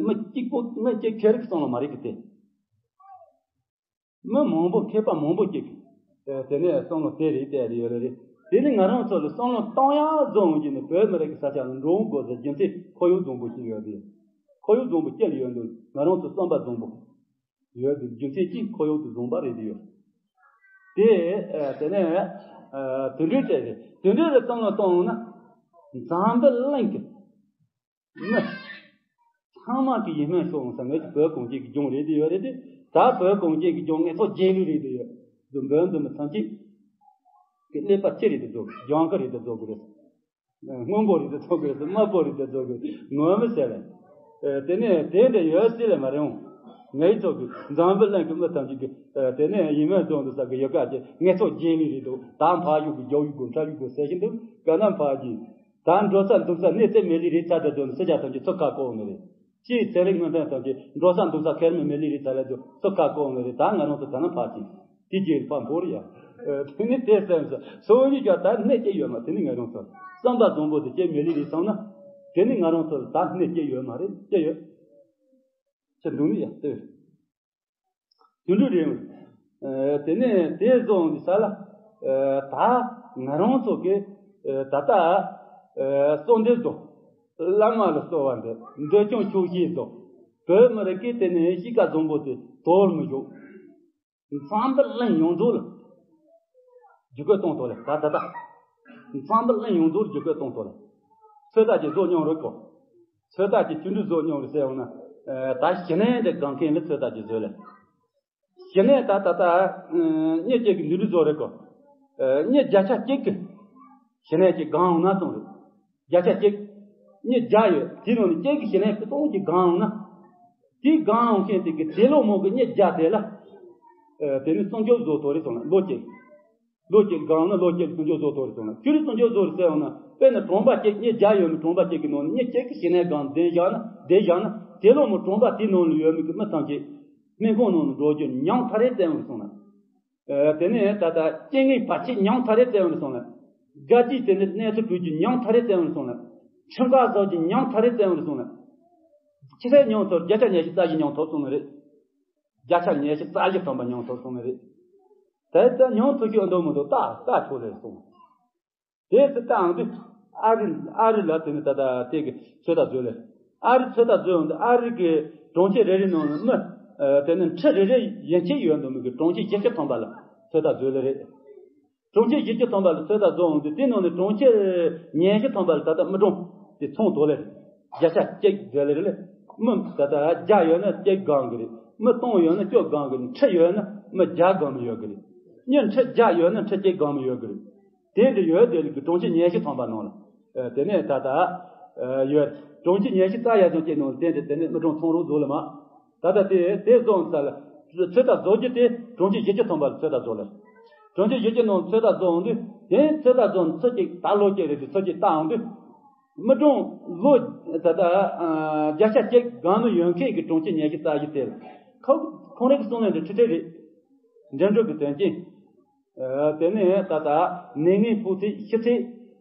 མི་གཅིག་པོ་མི་གཅིག་ཁེ་རི་གི་བསམ་བློ་མ་རེད་གི་དེ། མི་མང་པོ་མཁས་པ་མང་པོ་གཅིག་གི་དེ་ནས་བསམ་བློ་དེ་རེད་དེ་རེད་ཡོད་རེད་རེད། དེ་ནི་ང་རང་ཚོ་ལ་བསམ་བློ་གཏོང་ཡག་རྫོང་གི་ནི་བོད་མི་རིགས་ཀྱི་ས་ཆ་ལ་འགྲོ་འོང་དགོས་ཟེར་རྒྱུ་མཚན་ཁོར་ཡུག་བཟང་པོ་ཅིག་ཡོད་དེ། ཁོར་ཡུག་བཟང་པོ་ཅི་ལ་ཡོད་འདུག་ང་རང་ཚོ་བསམ་པ་བཟང་པོ། ཡོད་དེ་རྒྱུ་མཚན་གཅིག་ཁོར་ཡུག་དེ་བཟང་པ་རེད་དེ་ཡོད། དེ་དེ་ནས་དུད་འགྲོའི་གྲས་རེད་དུད་འགྲོའི་རེད་བསམ་བློ་གཏོང་ན། འཛམ་བུ་གླིང་གི་མི་ཚང་མ་གི་ཡིད་སྨོན་ཤོར་འོང་ས་ངེད་ཀྱི་བོད་གངས་ཅན་གྱི་ལྗོངས་རེད་དེ་ཡོད་རེད་དེ། ད་བོད་གངས་ཅན་གྱི་ལྗོངས་ངེད་ཚོ་རྗེས་ལུས་རེད་དེ་ཡོད། འདི་འབོད་འདི་མི་ཚང་གཅིག་གི་ཀླད་པ་ཅི་རེད་དེ་བཟོ་གི་ལྗང་ཁུ་རེད་དེ་བཟོ་གི་རེད། སྔོན་པོ་རེད་དེ་བཟོ་གི་རེད་དམར་པོ་རེད་དེ་བཟོ་གི་ངོ་མི་ཟེར་རེད། དེ་ནས་དེ་འདྲ་ཡོད་སྲིད་ལ་མ་རེད་འོང་། ངའི་ཚོགས་ཀྱི་འཛམ་བུ་གླིང་གི་མི་ཐམས་ཅད་ཀྱི་ཨ་དེ་ནས་ཡིན་མིན་བཟོ་འདུག་ས་གི་ཡོད་ཀ་ཅེ་ངའི་ཚོགས་རྗེས་ལུས་རེད་འདུག་ད་འཕགས་ཡུལ་གི་རྒྱ་ཡུལ་གི་འཕྲ་ཡུལ་གི་ཟེར་བཞིན་འདུག་ག་ན་འཕགས་ཀྱི་ད་འགྲོ་ས་འདུག་ས་གནས་ཚེ་མེད་ལི་རེད་ཚ་དྲ་དོན་སེ་ཆ་ཐམས་ཅད་ཚོ་ཁ་བཀོག་ནི་རེད། ཅེས་ཚན་རིག་སྔོན་ཐོན་ཐམས་ཅད་འགྲོ་ས་འདུག་ས་ཁེར་མི་མེད་ལི་རེད་ཚ་ལ་དུ་ཚོ་ཁ་བཀོག་ནི་རེད། ད་ང་རང་ཚོ་ད་ན་འཕགས་ཀྱི་དེ་རྗེས་ཕ་འབོར་ཡ། དེ་ནི་དེ་སེམས་སོ་སོ་གཉིས་ཀྱང་ད་གནས་སྐྱེ་ཡོད་མ་དེ་ནི་ང་རང་ཚོ་བསམ་པ་བཟང་པོ་དེ་སྐྱེ་མེད་ལི་རེད་སོང་ན་དེ་ནི་ང་རང་ཚོ་ད་གནས་སྐྱེ་ཡོད་མ་རེད་སྐྱེ་ཡོད། ཅི་འདུག་ནི་ཡ་ལྟོས། དུད་འགྲོ་རེད། ཨ་དེ་ནས་དེ་བཟོ་འོང་དུས་ས་ལ་ཨ་ད་ང་རང་ཚོ་གི་ཨ་ད་ལྟ་ཨ་གསོལ་འདེབས་བཟོ། བླ་མ་ལ་གསོལ་བ་འདེབས། འདོད་ཆུང་ཆོག་ཤེས་བཟོ། བོད་མི་རིགས་ཀྱི་དེ་ནས་གཤིས་ཀ་བཟང་པོ་དེ་དོར་མི་ཞུགས། འཛམ་བུ་གླིང་ཡོངས་རྫོགས་ལ་བརྒྱུད་སྐུལ་གཏོང་ཐུབ་ལ་ད་ད་ལྟ་འཛམ་བུ་གླིང་ཡོངས་རྫོགས་ལ་བརྒྱུད་སྐུལ་གཏོང་ཐུབ་ལ། ཚོད་ལྟ་ཅིག་བཟོ་མྱོང་རེད་གོ། ཚོད་ལྟ་ཅིག་ཅི་འདྲ་བཟོ་མྱོང་རེད་ཟེར་འོང་ན། ཨ་ད་ཞི་གནས་འདི་སྒང་མཁན་ལ་ཚོད་ལྟ་ཅིག་བཟོས་ལ། ཞི་གནས་ད་ད་ལྟ་ཨ་མྱི་གཅིག་གི་འདི་འདྲ་བཟོ་རེད་གོ། ཨ་མྱི་བརྒྱ་ཆ་གཅིག་གི་ཞི་གནས་ཅིག་སྒང་འོང་ན་སོང་རེད། བརྒྱ་ཆ་གཅིག་མྱི་བརྒྱ་ཡོད་དེ་ནང་ནས་གཅིག་གི་ཞི་གནས་ཕུན་སུམ་ཅིག་སྒང་འོང་ན། དེའི་སྒང་འོང་མཁན་དེ་གི་དེ་ལོ་མོ་གི་མྱི་བརྒྱ་དེ་ལ། ཨ་དེ་ནི་སྲུང་སྐྱོབ་བཟོ་ཐུབ་རེད་སོང་ལ་ལོ་གཅིག་ལོ་གཅིག་སྒང་ན་ལོ་གཅིག་སྲུང་སྐྱོབ་བཟོ་ཐུབ་རེད་སོང་ན་ཁྱོད་རང་སྲུང་སྐྱོབ་བཟོ་རེད་ཟེར་འོང་ན་དཔེར་ན་གྲོང་པ་གཅིག་མྱི་བརྒྱ་ཡོད་ན་གྲོང་པ་གཅིག་གི་ནང་ནས་མྱི་གཅིག་གི་ཞི་གནས་སྒང་བསྡད་བཞག་ན་བསྡད་བཞག་ན་དེ་ལོ་མོ་གྲོང་པ་དེའི་ནང་ལ་ཡོད་མི་གི་མི་ཐམས་ཅད་སྨན་ཁང་ནང་ལ་འགྲོ་རྒྱུ་ཉུང་མཐའ་རེ་བཙལ་འོང་རེད་སོང་ན། ཨ་དེ་ནས་ད་ལྟ་རྐྱེན་ངན་བར་ཆད་ཉུང་མཐའ་རེ་བཙལ་འོང་རེད་སོང་ན། དགའ་སྐྱིད་དེ་ནས་གནས་ཚུལ་བུད་རྒྱུ་ཉུང་མཐའ་རེ་བཙལ་འོང་རེད་སོང་ན། ཁྲིམས་ཁ་བཟོ་རྒྱུ་ཉུང་མཐའ་རེ་བཙལ་འོང་རེད་སོང་ན། ཁྱི་ཚད་ཉུང་ཐོར་བརྒྱ་ཆ་ཉི་ཤུ་རྩ་བཞི་ཉུང་ཐོར་སོང་ནི་རེད། བརྒྱ་ཆ་ཉི་ཤུ་རྩ་བཞི་ཐམ་པ་ཉུང་ཐོར་སོང་ནི་རེད། དེ་ལྟར་ཉུང་ཐོར་ཞིག་འདོད་མི་འདུག་ལྟ་ལྟ་ཆོག་ལེ་སོང་། དེ་ཚེ་ལྟའང་དུས་ཨ་རི་ཨ་རི་ལ་དེ་ནི་ད་ལྟ་དེ་གི་ཚོད་ལྟ་བཟོས་ལེ། ཨ་རི་ཚོད་ལྟ་བཟོས་འོང་དུས་ཨ་རི་གི་གྲོང་ཁྱེར་རེ་རེ་ནང་ལ་མི་དེ་ནི་ཁྲི་རེ་རེ་ཡན་ཆད་ཡོད་འདུག་མི་གི་གྲོང་ཁྱེར་བཞི་བཅུ་ཐམ་པ་ལ་ཚོད་ལྟ་བཟོས་ལེ་རེད། གྲོང་ཁྱེར་བཞི་བཅུ་ཐམ་པ་ལ་ཚོད་ལྟ་བཟོ་འོང་དུས་དེ་ནང་ནས་གྲོང་ཁྱེར་ཉི་ཤུ་ཐམ་པ་ལ་ད་ལྟ་མི་གྲངས་དེ་ཚོང་དོ་ལེ། བརྒྱ་ཆ་གཅིག་བཟོས་ལེ་རེད་ལེ། མི་ད་ལྟ་བརྒྱ་ཡོད་ན་གཅིག་སྒང་གི་རེད། མི་སྟོང་ཡོད་ན་བཅུ་སྒང་གི་རེད། ཁྲི་ཡོད་ན་མི་བརྒྱ་སྒང་མི་ཡོད་གི་རེད། མྱི་ཁྲི་བརྒྱ་ཡོད་ན་ཁྲི་གཅིག་སྒང་མི་ཡོད་གི་རེད། དེ་འདྲ་ཡོད་དེ་ལེ་གི་གྲོང་ཁྱེར་ཉི་ཤུ་ཐམ་པ་ནང་ལ། དེ་ནས་ད་ལྟ་ཡོད། གྲོང་ཁྱེར་ཉི་ཤུ་རྩ་ཡ་ཙམ་གཅིག་ནང་ལ་དེ་འདྲ་དེ་ནས་མི་གྲངས་ཚོང་རོགས་བཟོ་ལེ་མ། ད་ལྟ་དེ་དེ་བཟོ་འོང་ས་ལ་ཚོད་ལྟ་བཟོ་རྒྱུ་དེ་གྲོང་ཁྱེར་བཞི་བཅུ་ཐམ་པ་ལ་ཚོད་ལྟ་བཟོ་ལེ། གྲོང་ཁྱེར་བཞི་བཅུ་ནང་ཚོད་ལྟ་བཟོ་འོང་དུས་དེ་ཚོད་ལྟ་བཟོ་འོང་ཚོད་ཅིག་ད་ལོ་གཅིག་རེད་དེ་ཚོད་ཅིག་ལྟ་འོང་དུས། མི་གྲངས་ལོ་ད་ལྟ་བརྒྱ་ཆ་གཅིག་སྒང་མི་ཡོད་མཁན་གྱི་གྲོང་ཁྱེར་ཉི་ཤུ་རྩ་བཞི་དེ་ལ་ཁོ་ཁོང་རང་གི་གསུང་ལན་དེ་ཁྲི་ཁྲི་རེད། འགྲིམ་འགྲུལ་གྱི་དོན་རྐྱེན། དེ་ནས་ད་ལྟ་ནད་ངན་ཕོག་ཚད་ཤི་ཚད་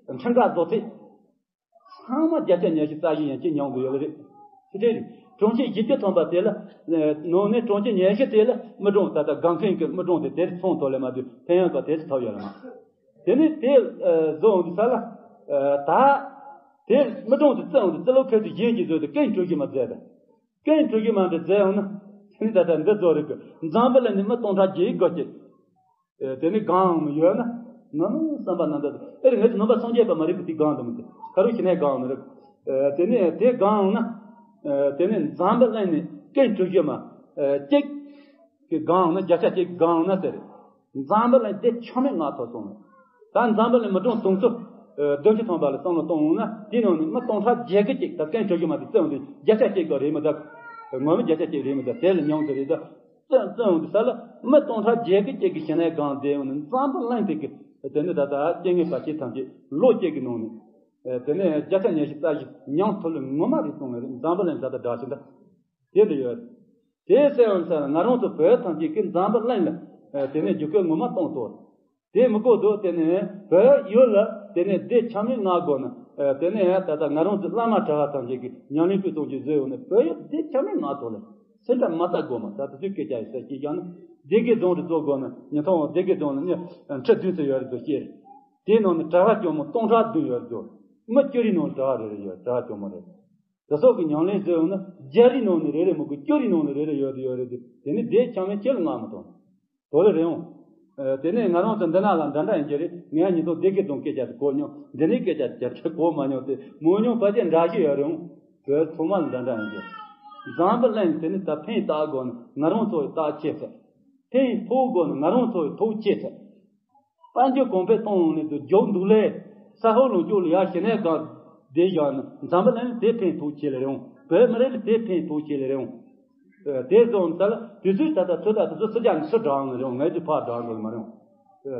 ཁྲིམས་ཁ་བཟོ་ཚད། ཚང་མ་བརྒྱ་ཆ་ཉི་ཤུ་རྩ་བཞི་ཡན་ཆད་མྱོང་དགོས་ཡོད་རེད། ཁྲི་ཁྲི་རེད། གྲོང་ཁྱེར་བཞི་བཅུ་ཐམ་པ་དེ་ལ་ནང་ནས་གྲོང་ཁྱེར་ཉི་ཤུ་དེ་ལ་མི་གྲངས་ད་ལྟ་སྒང་མཁན་གྱི་མི་གྲངས་དེ་དེར་ཚོང་ཐོག་ལས་མ་དུས་ཕན་ཡོན་ག་དེ་ཚོ་ཐོབ་ཡོད་ལ་མ། དེ་ནས་དེ་བཟོ་འོང་དུས་ས་ལ་ད་དེ་མི་གྲངས་དེ་བཙལ་འོང་དུས་རྩི་ལོ་ཁལ་དུ་གཞན་གྱིས་བཟོས་ཏེ་ཀན་གྲུ་བཞི་མ་མཛད་པས། ཀན་གྲུ་བཞི་མ་འདྲ་མཛད་འོང་ན་དེ་ནི་ད་ལྟ་འདི་བཟོ་རེད་གི་འཛམ་བུ་གླིང་ནས་མི་སྟོང་ཕྲག་བརྒྱད་དགུ་སྐྱེས། དེ་ནི་སྒང་མི་ཡོད་ན་ནོ་ནོ་བསམ་པ་ནང་དུ་ཨེ་རེད་ངས་ནོམ་པ་སངས་རྒྱས་པ་མ་རིག་པ་དེ་སྒང་དུ་མི་དེ་ཁ་རུ་ཤི་ནས་སྒང་མི་རིག་དེ་ནི་དེ་སྒང་ན་དེ་ནི་འཛམ་བུ་གླིང་ནས་ཀན་གྲུ་བཞི་མ་གཅིག་གི་སྒང་ན་བརྒྱ་ཆ་གཅིག་སྒང་ན་ཟེར། འཛམ་བུ་གླིང་དེ་ཆ་མེད་ང་ཐོབ་སོང་ནས་ད་འཛམ་བུ་གླིང་མི་གྲངས་དུང་ཕྱུར་བདུན་ཅུ་ཐམ་པ་ལ་བསམ་བློ་གཏོང་འོང་ན་དེ་ནང་ནས་མི་སྟོང་ཕྲག་བརྒྱད་ཀྱི་གཅིག་ད་ཀན་གྲུ་བཞི་མ་དེ་བཙལ་འོང་དུས་བརྒྱ་ཆ་གཅིག་ག་རེད་མི་ད་ངོ་མ་བརྒྱ་ཆ་གཅིག་རེད་མི་ད་དེ་ལ་མྱོང་ཟེར་རེད་ད། བཙོན་བཙོན་འོང་དུས་ས་ལ་མི་སྟོང་ཕྲག་བརྒྱད་ཀྱི་གཅིག་གི་ཞི་གནས་སྒང་བསྡད་འོང་ནས་འཛམ་བུ་གླིང་དེ་གི་དེ་ནི་ད་ལྟ་རྐྱེན་ངན་བར་ཆད་ཐམས་ཅད་ལོ་གཅིག་གི་ནང་ནས་དེ་ནས་བརྒྱ་ཆ་ཉི་ཤུ་རྩ་བཞི་མྱང་ཐུབ་ལ་ངོ་མ་རེད་གསུངས་ནས་འཛམ་བུ་གླིང་ད་ལྟ་དྲག་ཤིང་ད་དེ་འདྲ་ཡོད། དེ་ཟེར་འོང་ས་ལ་ང་རང་ཚོ་བོད་ཐམས་ཅད་ཀྱི་འཛམ་བུ་གླིང་ལ་དེ་ནས་རྒྱུ་སྐར་ངོ་མ་གཏོང་ཐུབ། དེ་མི་དགོས་འདུག་དེ་ནས་བོད་ཡུལ་ལ་དེ་ནས་སྡེ་ཆ་མེད་ལྔ་དགོས་ན་དེ་ནས་ད་ལྟ་ང་རང་ཚོ་བླ་མ་གྲྭ་བ་ཐམས་ཅད་ཀྱིས་ཉམས་ལེན་སྤེལ་གཏོང་རྒྱུ་བཟོས་ཡོད་ན་བོད་ཡུལ་སྡེ་ཆ་མེད་ལྔ་ཐོག་ལ་སེམས་ཁྲལ་མ་བཏང་དགོས་མ་ད་དུ་ཚོད་སྐད་ཆ་ཡིན་ས་སྐྱིད་ཀྱང་ན་སྡེ་དགེ་རྫོང་རེ་བཟོ་དགོས་ན་ཉི་ཐོག་སྡེ་དགེ་རྫོང་ལ་ཉི་ཁྲི་བདུན་ཙམ་ཡོད་རེད་འདུག་སྐྱེ་རེད། དེའི་ནང་ནས་གྲྭ་བ་སྐྱོར་མོ་སྟོང་ཕྲག་བདུན་ཡོད་རེད་འདུག་མི་བཅུ་རེའི་ནང་ལ་གྲྭ་བ་རེ་རེ་ཡོད་གྲྭ་བ་སྐྱོར་མོ་རེ། དེ་སོགས་ཀྱི་ཉམས་ལེན་བཟོས་ཡོང་ན་བརྒྱ་རེའི་ནང་ནས་རེ་རེ་མི་དགོས་བཅུ་རེའི་ནང་ནས་རེ་རེ་ཡོད་དེ་ཡོད་རེད་དེ་དེ་ནི་སྡེ་ཆ་མེད་ཁྱེད་ལ་མངགས་མི་ཐུབ། དོ་ལེ་རེད་འོང་། དེ་ནས་ང་རང་ཚོ་འདི་ན་ལ་འདྲ་འདྲ་ཡིན་གྱི་རེད། ངས་ཉིས་ཐོག་སྡེ་དགེ་རྫོང་སྐད་ཆ་དེ་གོ་མྱོང་། འདི་ནས་སྐད་ཆ་དེ་བརྒྱ་ཆ་གོ་མ་མྱོང་སྟེ་མོ་མྱོང་ཕལ་ཆེར་འདྲ་ཞིག་ཡོད་རེད་འོང་། བོད་ཚང་མ་ལ་འདྲ་འདྲ་ཡིན་གྱི། འཛམ་བུ་གླིང་དེ་ནི་ད་ཕན་བཏགས་དགོས་ན་ང་རང་ཚོ་ཡི་བཏགས་ཆེ་ཚེ། ཕན་ཐོགས་དགོས་ན་ང་རང་ཚོ་ཡི་ཐོགས་ཆེ་ཚེ། དཔལ་འབྱོར་གོང་འཕེལ་གཏོང་ཡོང་ནས་དུ་རྒྱུག་འདུག་ལས། ས་ཧོ་ལུང་ཅོག་ལ་ཡར་ཞི་གནས་སྒང་བསྡད་བཞག་ན་འཛམ་བུ་གླིང་ལ་དེ་ཕན་ཐོགས་ཆེ་ལེ་རེད་འོང་། བོད་མི་རིགས་ལ་དེ་ཕན་ཐོགས་ཆེ་ལེ་རེད་འོང་། དེ་བཟུང་ས་ལ་དེ་ཚོའི་ད་ལྟ་ཚོད་ལྟ་དེ་ཚོ་སུ་ཇག་ནས་སུ་དྲག་ནས་རེད་འོང་ངས་དེ་ཕར་དྲག་འགྲོ་གི་མ་རེད་འོང་།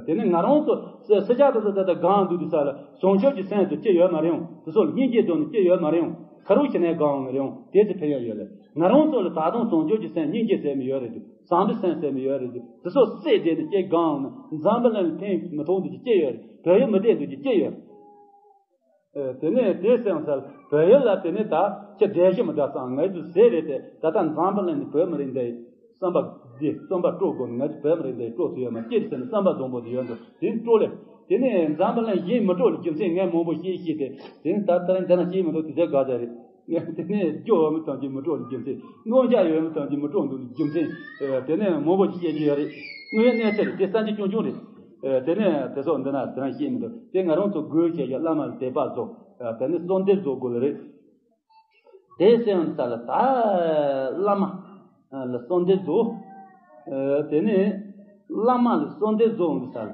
དེ་ནས་ང་རང་ཚོ་སུ་སུ་ཇག་དེ་ཚོ་ད་ལྟ་སྒང་འདུག་དུས་ས་ལ་བྱང་ཆུབ་ཀྱི་སེམས་དེ་སྐྱེ་ཡོད་མ་རེད་འོང་། དེ་ཚོ་ལ་སྙིང་རྗེ་དོན་ནས་སྐྱེ་ཡོད་མ་རེད་འོང་། ཁ་རུ་ཁྱི་ནས་སྒང་འོང་རེད་འོང་། དེ་ཚོ་ཕན་ཡོན་ཡོད་ལེ། ང་རང་ཚོ་ལ་ད་དུང་བྱང་ཆུབ་ཀྱི་སེམས་སྙིང་རྗེ་ཟེར་མི་ཡོད་རེད་འདུག་བཟང་པོའི་སེམས་ཟེར་མི་ཡོད་རེད་འདུག་དེ་ཚོ་སད་བསྡད་ནས་སྐྱེ་སྒང་འོང་ན་འཛམ་བུ་གླིང་ལ་ཕན་མི་ཐོགས་འདུག་ཀྱི་སྐྱེ་ཡོད་རེད། བོད་ཡུལ་མི་བདེ་འདུག་ཀྱི་སྐྱེ་ཡོད་རེད། དེ་ནས་དེ་སེམས་སལ་བོད་ཡུལ་ལ་དེ་ནས་ད་ཁྱི་བདེ་ཞིག་མི་འདྲ་ཙང་ངས་དུ་ཟེར་རེད་དེ། ད་ལྟ་འཛམ་བུ་གླིང་ནས་བོད་མི་རིགས་འདི་བསམ་པ་འདི་བསམ་པ་སྤྲོ་དགོས། ངས་བོད་མི་རིགས་འདི་སྤྲོ་ཐུབ་ཡོད་མ་སྐྱེས་ཟེར་ནས་བསམ་པ་བཟང་པོ་དེ་ཡོད་འདུག་དེ་ནས་སྤྲོ་ལེ། དེ་ནས་འཛམ་བུ་གླིང་གཞན་མི་སྤྲོ་ལ་རྒྱུ་མཚན་ངས་མང་པོ་ཤེས་ཤེས་ཏེ། དེ་ནས་ད་ལྟ་འདི་ན་ཤེས་མི་འདུག་དེ་ཚོའི་དགའ་ཚ་རེད། དེ་ནས་སྐྱོ་བ་མི་ཐམས་ཅད་མི་སྤྲོ་ལ་རྒྱུ་མཚན། རྣོ་འཇགས་ཡོད་མི་ཐམས་ཅད་མི་སྤྲོ་འདུག་ལ་རྒྱུ་མཚན། དེ་ནས་མང་པོ་ཞིག་བཤད་རྒྱུ་ཡོད་རེད། དངོས་ཡོད་གནས་ཚུལ་རེད། དེ་གསར་འགྱུར་ཆུང་ཆུང་རེད། དེ་ནས་དེ་སོགས་འདི་ན་དེ་རང་ཤེས་མི་འདུག་དེ་ང་རང་ཚོ་དགོས་ཆེད་ཀྱི་བླ་མ་ལ་དད་པ་བཟོ། དེ་ནས་གསོལ་འདེབས་བཟོ་དགོས་ལ་རེད། དེ་སེམས་ས་ལ་ད་བླ་མ་ལ་གསོལ་འདེབས་བཟོ། དེ་ནས་བླ་མ་ལ་གསོལ་འདེབས་བཟོ་འོང་གི་ས་ལ།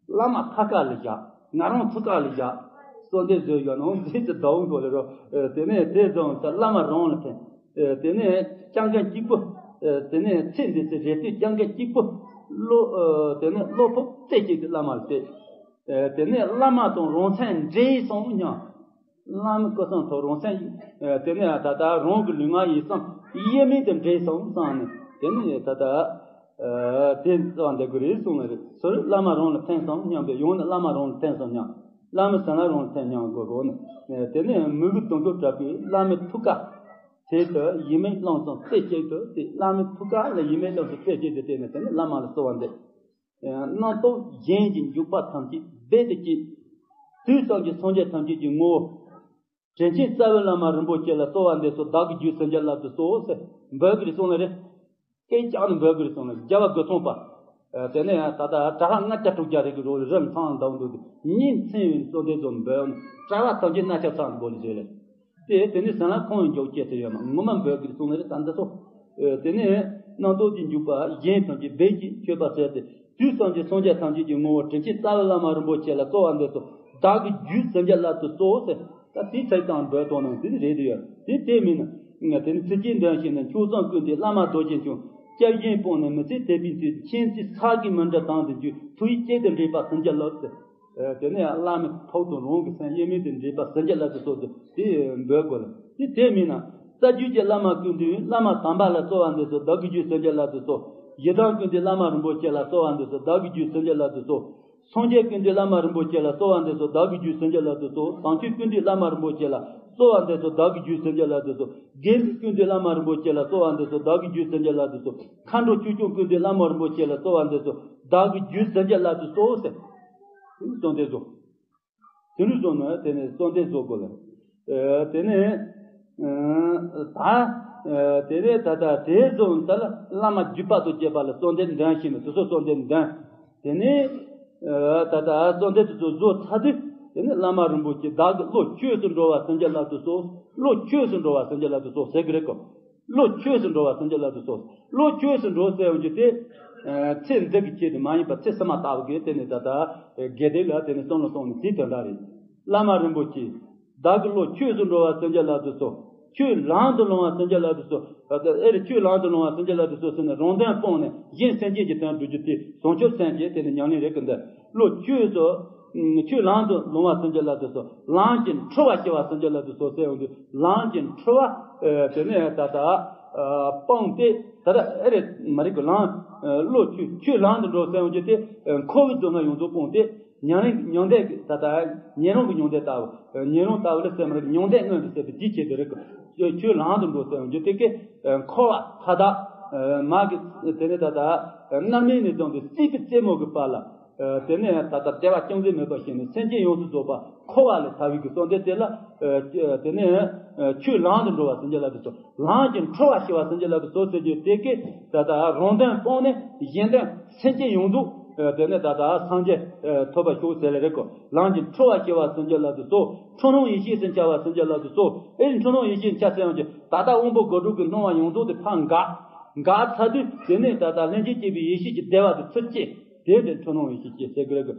བླ་མ་ཐ་ཀ་ལ་བཞག་ང་རང་ཐུ་ཀ་ལ་བཞག་གསོལ་འདེབས་བཟོས་ཡོད་ནོ་འཛིན་གྱི་ཟླ་བོ་མགོ་ལ་རོ། དེ་ནས་དེ་བཟུང་ས་བླ་མ་རང་ལ་ཕན། དེ་ནས་སྐྱབས་མགོན་གཅིག་པུ། དེ་ནས་ཚེ་འདི་ཚེ་རེ་ལྟོས་སྐྱབས་མགོན་གཅིག་པུ། བློ། དེ་ནས་བློ་ཕུགས་རྩེ་གཅིག་ཏུ་བླ་མ་ལ་གཏད། དེ་ནས་བླ་མ་དང་རང་མཚན་འདྲེས་སོང་སྙམ། བླ་མའི་སྐུ་གསུང་ཐུགས་རང་མཚན། དེ་ནས་ད་ལྟ་རང་གི་ལུས་ངག་ཡིད་གསུམ་དབྱེར་མེད་དུ་འདྲེས་སོང་བསམ་ནས། དེ་ནས་ད་ལྟ་དེ་རྩ་བ་འདི་དགོས་རེད་གསུངས་ལ་རེད། ཟུར་བླ་མ་རང་ལ་ཕན་སོང་སྙམ་པའི་ཡང་ན་བླ་མ་རང་ལ་ཕན་སོང་སྙམ། བླ་མའི་ཟིན་ལ་རང་ལ་ཕན་སྙམ་དགོས་གོ་ནས། དེ་ནས་མོས་གུས་དུང་སྐྱོར་དྲག་པོས་བླ་མའི་ཐུགས་ཀ་དེ་དུ་ཡིད་མེད་རླུང་གསུམ་རྩེ་གཅིག་ཏུ་དེ། བླ་མའི་ཐུགས་ཀ་ལ་ཡིད་མེད་རླུང་གསུམ་རྩེ་གཅིག་ཏུ་བལྟས་ནས། དེ་ནས་བླ་མ་ལ་གསོལ་བ་འདེབས། རྣམ་རྟོག་གཞན་གྱི་འཇུག་པ་ཐམས་ཅད་རྦད་དེ་བཅད། དུས་གསུམ་གྱི་སངས་རྒྱས་ཐམས་ཅད་ཀྱི་ངོ་བོ། དྲིན་ཅན་རྩ་བའི་བླ་མ་རིན་པོ་ཆེ་ལ་གསོལ་བ་འདེབས་སོ། བདག་གི་རྒྱུད་སེམས་ཅན་ལ་དུ་གསོལ་ཟེར་འབོད་ཀྱི་རེད་གསུངས་ལ་རེད། སྐད་ཅིག་ནས་འབོད་ཀྱི་རེད་གསུངས་ལ། རྒྱལ་བ་རྒོད་ཚང་པ། དེ་ནས་ད་ལྟ་གྲྭ་པ་ལྔ་བརྒྱ་དྲུག་བརྒྱ་རེ་གི་རོ་རིམ་ཚང་འདང་འདུག་སྟེ་ཉིན་མཚན་ཡོད་གསོལ་འདེབས་སོ་འབོད། གྲྭ་པ་ཐམས་ཅད་སྣ་ཆ་ཚང་འབོད་ལ་ཟེར་ལ། དེ་དེ་ནས་ཟིན་ལ་ཁོང་ཡི་མགྱོགས་སྐྱེས་ཏེ་ཡོད་མ་ངོ་མ་འབོད་ཀྱི་གསུང་ལས་ད་འདི་སོ། དེ་ནས་རྣམ་རྟོག་གི་འཇུག་པ་གཞན་ཐམས་ཅད་རྦད་ཀྱིས་ཆོད་པ་ཟེར་ཏེ། དུས་གསུམ་གྱི་སངས་རྒྱས་ཐམས་ཅད་ཀྱི་ངོ་བོ་དྲིན་ཅན་རྩ་བའི་བླ་མ་རིན་པོ་ཆེ་ལ་གསོལ་བ་འདེབས་སོ། བདག་གི་རྒྱུད་སེམས་ཅན་ལ་དུ་གསོལ་ཟེར། ད་དེའི་ཚིག་དང་འབོད་དོན་ནང་དེ་རེད་དུ་ཡོད། དེ་དེ་མིན་ན། དེ་ནི་ཚིག་གཅིག་འདོན་ཞིང་ནི། མཆོག་གསུམ་ཀུན་འདུས་བླ་མ་རྡོ་རྗེ་འཆང་། སྐྱབས་གཞན་སྤངས་ནས་མི་ཚེ་དད་པའི་མཐུས། མཁྱེན་བརྩེ་ས་གའི་མི་འདྲ་དང་དུ་འཇུག་ཐུགས་ཡིད་གཅིག་ཏུ་འདྲེས་པ་སེམས་ཅན་ལ་ཟེར། དེ་ནས་བླ་མའི་ཐུགས་དང་རང་གི་སེམས་དབྱེར་མེད་དུ་འདྲེས་པ་སེམས་ཅན་ལ་དུ་གསོལ་ཏེ་དེ་འབོད་དགོས་ལ། དེ་དེ་མིན་ན། རྩ་རྒྱུད་ཀྱི་བླ་མ་ཀུན་འདུས་བླ་མ་དམ་པ་ལ་གསོལ་བ་འདེབས་སོ། བདག་གི་རྒྱུད་སེམས་ཅན་ལ་དུ་གསོལ། ཡི་དམ་ཀུན་འདུས་བླ་མ་རིན་པོ་ཆེ་ལ་གསོལ་བ་འདེབས་སོ། བདག་གི་རྒྱུད་སེམས་ཅན་ལ་དུ་གསོལ། སངས་རྒྱས་ཀུན་འདུས་བླ་མ་རིན་པོ་ཆེ་ལ་གསོལ་བ་འདེབས་སོ། བདག་གི་རྒྱུད་སེམས་ཅན་ལ་དུ་གསོལ། བྱང་ཆུབ་ཀུན་འདུས་བླ་མ་རིན་པོ་ཆེ་ལ་གསོལ་བ་འདེབས་སོ། བདག་གི་རྒྱུད་སེམས་ཅན་ལ་དུ་གསོལ། དགེ་འདུན་ཀུན་འདུས་བླ་མ་རིན་པོ་ཆེ་ལ་གསོལ་བ་འདེབས་སོ། བདག་གི་རྒྱུད་སེམས་ཅན་ལ་དུ་གསོལ། མཁའ་འགྲོ་ཆོས་སྐྱོང་ཀུན་འདུས་བླ་མ་རིན་པོ་ཆེ་ལ་གསོལ་བ་འདེབས་སོ། བདག་གི་རྒྱུད་སེམས་ཅན་ལ་དུ་གསོལ་ཟེར། གསོལ་འདེབས་སོ། དེ་ནས་གསུངས་ནས་དེ་ནས་གསོལ་འདེབས་བཟོ་དགོས་ལ། དེ་ནས་ད་དེ་ནས་ད་ལྟ་དེ་བཟོ་ད་ལ་བླ་མ་བརྒྱུད་པ་དང་བཅས་པ་ལ་གསོལ་འདེབས་འདོན་ཞིང་ནས་དེ་ཚོ་གསོལ་འདེབས་འདོན། དེ་ནས་ད་ལྟ་གསོལ་འདེབས་དེ་ཚོ་བཟོ་ཚར་དུས། དེ་ནས་བླ་མ་རིན་པོ་ཆེ་བདག་གི་བློ་ཆོས་སུ་འགྲོ་བ་སེམས་ཅན་ལ་དུ་གསོལ། བློ་ཆོས་སུ་འགྲོ་བ་སེམས་ཅན་ལ་དུ་གསོལ་ཟེར་གི་རེད་གོ། བློ་ཆོས་སུ་འགྲོ་བ་སེམས་ཅན་ལ་དུ་གསོལ། བློ་ཆོས་སུ་འགྲོ་ཟེར་ཡོང་རྒྱུ་དེ། ཚེ་འདི་གི་ཆེད་དུ་མ་ཡིན་པ་ཚེ་ཕྱི་མ་ལྟ་བུ་གི་དེ་ནི་ད་ལྟ་དགེ་སྡིག་ལ་དེ་ནི་བསམ་བློ་གཏོང་ནས་དེའི་དོན་དག་རེད། བླ་མ་རིན་པོ་ཆེ། བདག་གི་བློ་ཆོས་སུ་འགྲོ་བ་སེམས་ཅན་ལ་དུ་གསོལ། ཆོས་ལམ་དུ་ལོང་བ་སེམས་ཅན་ལ་དུ་གསོལ། ཨེ་རེད། ཆོས་ལམ་དུ་ལོང་བ་སེམས་ཅན་ལ་དུ་གསོལ་ཟེར་ནས་རང་དོན་སྤངས་ནས་གཞན་སེམས་ཅན་གྱི་དོན་སྒྲུབ་རྒྱུ་དེ་བྱང་ཆུབ་སེམས་ཀྱི་དེ་ནི་ཉམས་ལེན་རེད་གི་འདི། བློ་ཆོས་སུ། ཆོས་ལམ་དུ་ལོང་བ་སེམས་ཅན་ལ་དུ་གསོལ། ལམ་གྱི་འཁྲུལ་བ་ཞི་བ་སེམས་ཅན་ལ་དུ་གསོལ་ཟེར་ཡོང་དུས། ལམ་གྱི་འཁྲུལ་བ་དེ་ནས་ད་ལྟ་སྤངས་ཏེ། ད་ལྟ་ཨེ་རེད། མ་རིག་གི་ལམ། བློ་ཆོས་ཆོས་ལམ་དུ་འགྲོ་ཟེར་ཡོང་རྒྱུ་དེ། འཁོར་བའི་སྡུག་བསྔལ་ཡོངས་རྫོགས་སྤངས་ཏེ། ཉམས་ལེན་མྱང་འདས་ཀྱི་ད་ལྟ་ཉན་རང་གི་མྱང་འདས་ལྟ་བུ། ཉན་རང་ལྟ་བུ་ལ་སེམས་རིག་མྱང་འདས་མངོན་དུ་བྱེད་པའི་དེའི་ཆེད་དུ་རེད་གི། ཆོས་ལམ་དུ་འགྲོ་ཟེར་ཡོང་རྒྱུ་དེ་གི། འཁོར་བ་མཐའ་དག་མ་གི་དེ་ནས་ད་ལྟ་རྣམ་སྨིན་ནས་བརྩམས་ཏེ་སྲིད་པའི་རྩེ་མོ་གི་བར་ལ། དེ་ནས་ད་ལྟ་བདེ་བ་ཅུང་ཟད་མེད་པར་ཞེན་ནས་སེམས་ཅན་ཡོངས་སུ་རྫོགས་པ་འཁོར་བ་ལས་ཐར་བའི་གི་བསམ་གཏན་དེ་ལ། དེ་ནས་ཆོས་ལམ་དུ་འགྲོ་བ་སེམས་ཅན་ལ་དུ་གསོལ། ལམ་གྱི་འཁྲུལ་བ་ཞི་བ་སེམས་ཅན་ལ་དུ་གསོལ་ཟེར་རྒྱུ་དེ་གི། ད་ལྟ་རང་དོན་སྤངས་ནས་གཞན་དོན་སེམས་ཅན་ཡོངས་རྫོགས། དེ་ནས་ད་ལྟ་སངས་རྒྱས་ཐོབ་པར་ཤོག་ཟེར་ལེ་རེད་གོ། ལམ་གྱི་འཁྲུལ་བ་ཞི་བ་སེམས་ཅན་ལ་དུ་གསོལ། འཁྲུལ་སྣང་ཡེ་ཤེས་སུ་འཆར་བ་སེམས་ཅན་ལ་དུ་གསོལ། ཨེ་འཁྲུལ་སྣང་ཡེ་ཤེས་འཆར་ཟེར་ཡང་གི་ད་ལྟ་དབང་པོ་དགུ་སྒྲུབ་ཀྱི་སྣང་བ་ཡོངས་རྫོགས་དེ་ཕར་འགག་འགག་ཚར་དུས་དེ་ནས་ད་ལྟ་ལྷན་ཅིག་སྐྱེས་པའི་ཡེ་ཤེས་ཀྱི་བདེ་བ་དེ་ཚུར་སྐྱེ། དེ་དེ་འཁྲུལ་སྣང་ཡེ་ཤེས་སྐྱེ་ཟེར་གི་རེད་གི།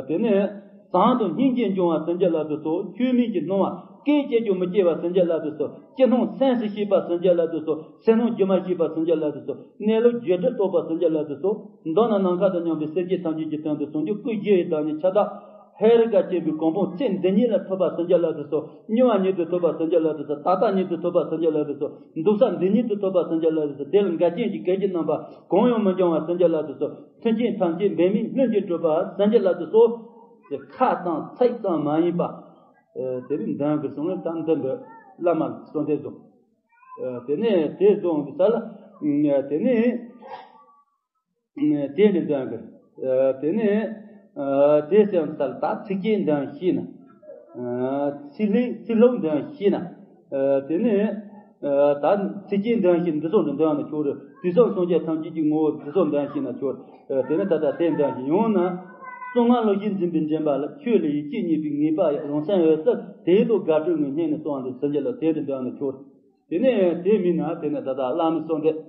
དེ་ནས་བཟང་དང་སྙིང་རྗེ་འབྱུང་བ་སེམས་ཅན་ལ་དུ་གསོལ། ཆོས་མིན་གྱི་སྣང་བ། སྐད་ཅིག་ཀྱང་མི་སྐྱེ་བར་སེམས་ཅན་ལ་དུ་གསོལ། ཅི་སྣང་སེམས་སུ་ཤེས་པར་སེམས་ཅན་ལ་དུ་གསོལ། ཕྱི་སྣང་སྒྱུ་མར་ཤེས་པར་སེམས་ཅན་ལ་དུ་གསོལ། གནས་ལུགས་རྒྱུ་འབྲས་རྟོགས་པར་སེམས་ཅན་ལ་དུ་གསོལ། མདོར་ན་ནམ་མཁའ་དང་མཉམ་པའི་སེམས་ཅན་ཐམས་ཅད་ཀྱི་དོན་དུ་གསུང་རྒྱུ་སྐུ་བཞི་ཡི་བདག་ཉིད་ཁྱབ་བདག་ཧེ་རུ་ཀ་ཆེན་པོའི་གོ་འཕང་ཚེ་འདི་ཉིད་ལ་ཐོབ་པར་སེམས་ཅན་ལ་དུ་གསོལ། མྱུར་བ་ཉིད་དུ་ཐོབ་པར་སེམས་ཅན་ལ་དུ་གསོལ། ད་ལྟ་ཉིད་དུ་ཐོབ་པར་སེམས་ཅན་ལ་དུ་གསོལ། འདུག་ས་འདི་ཉིད་དུ་ཐོབ་པར་སེམས་ཅན་ལ་དུ་གསོལ། དེ་ལ་འགལ་རྐྱེན་གྱི་གེགས་ཀྱི་རྣམ་པ་གང་ཡང་མི་འབྱུང་བར་སེམས་ཅན་ལ་དུ་གསོལ། མཐུན་རྐྱེན་ཐམས་ཅད་འབད་མེད་ལྷུན་གྱིས་གྲུབ་པར་སེམས་ཅན་ལ་དུ་གསོལ། དེ་ཁ་ཙམ་ཚིག་ཙམ་མ་ཡིན་པ། ཨ་དེ་ནི་འདོན་དགོས་གསུངས་ནས། ད་འདི་འདོན། བླ་མ་གསོལ་འདེབས་བཟུང་། ཨ་དེ་ནས་དེ་བཟུང་གི་ས་ལ། ཨ་དེ་ནས་ཨ་དེ་ནས་འདོན་དགོས། ཨ་དེ་ནས་ཨ་དེ་སེམས་ས་ལ་ད་ཚིགས་བཅད་འདོན་ཤེས་ན། ཨ་ཚིག་ལྷུག་ཚིག་ལྷུག་འདོན་ཤེས་ན། ཨ་དེ་ནས་ཨ་ད་ཚིགས་བཅད་འདོན་ཤེས་ན་འདི་ཚོ་འདི་འདོན་ན་ཆོག་རེད། དུས་གསུམ་སངས་རྒྱས་ཐམས་ཅད་ཀྱི་ངོ་བོ་འདི་ཚོ་འདོན་ཤེས་ན་ཆོག་རེད། ཨ་དེ་ནས་ད་ལྟ་དེ་འདོན་ཤེས་ཡོང་ན། གསང་སྔགས་བློ་ཞིག་འཛིན་པའི་འདྲེན་པ་ལ། ཆོས་ལ་ཡིད་ཆེས་རྙེད་པའི་ངེས་པ་ཡི། རང་སེམས་འོད་གསལ་དེ་དང་དགའ་སྤྲོའི་ངང་སྙན་ནས་གསོལ་བ་འདེབས། སེམས་ཅན་ལ་དེ་འདྲ་འདོན་ན་ཆོག་རེད། དེ་ནས་དེ་མིན་ན་དེ་ནས་ད་ལྟ་བླ་མའི་གསོལ་འདེབས།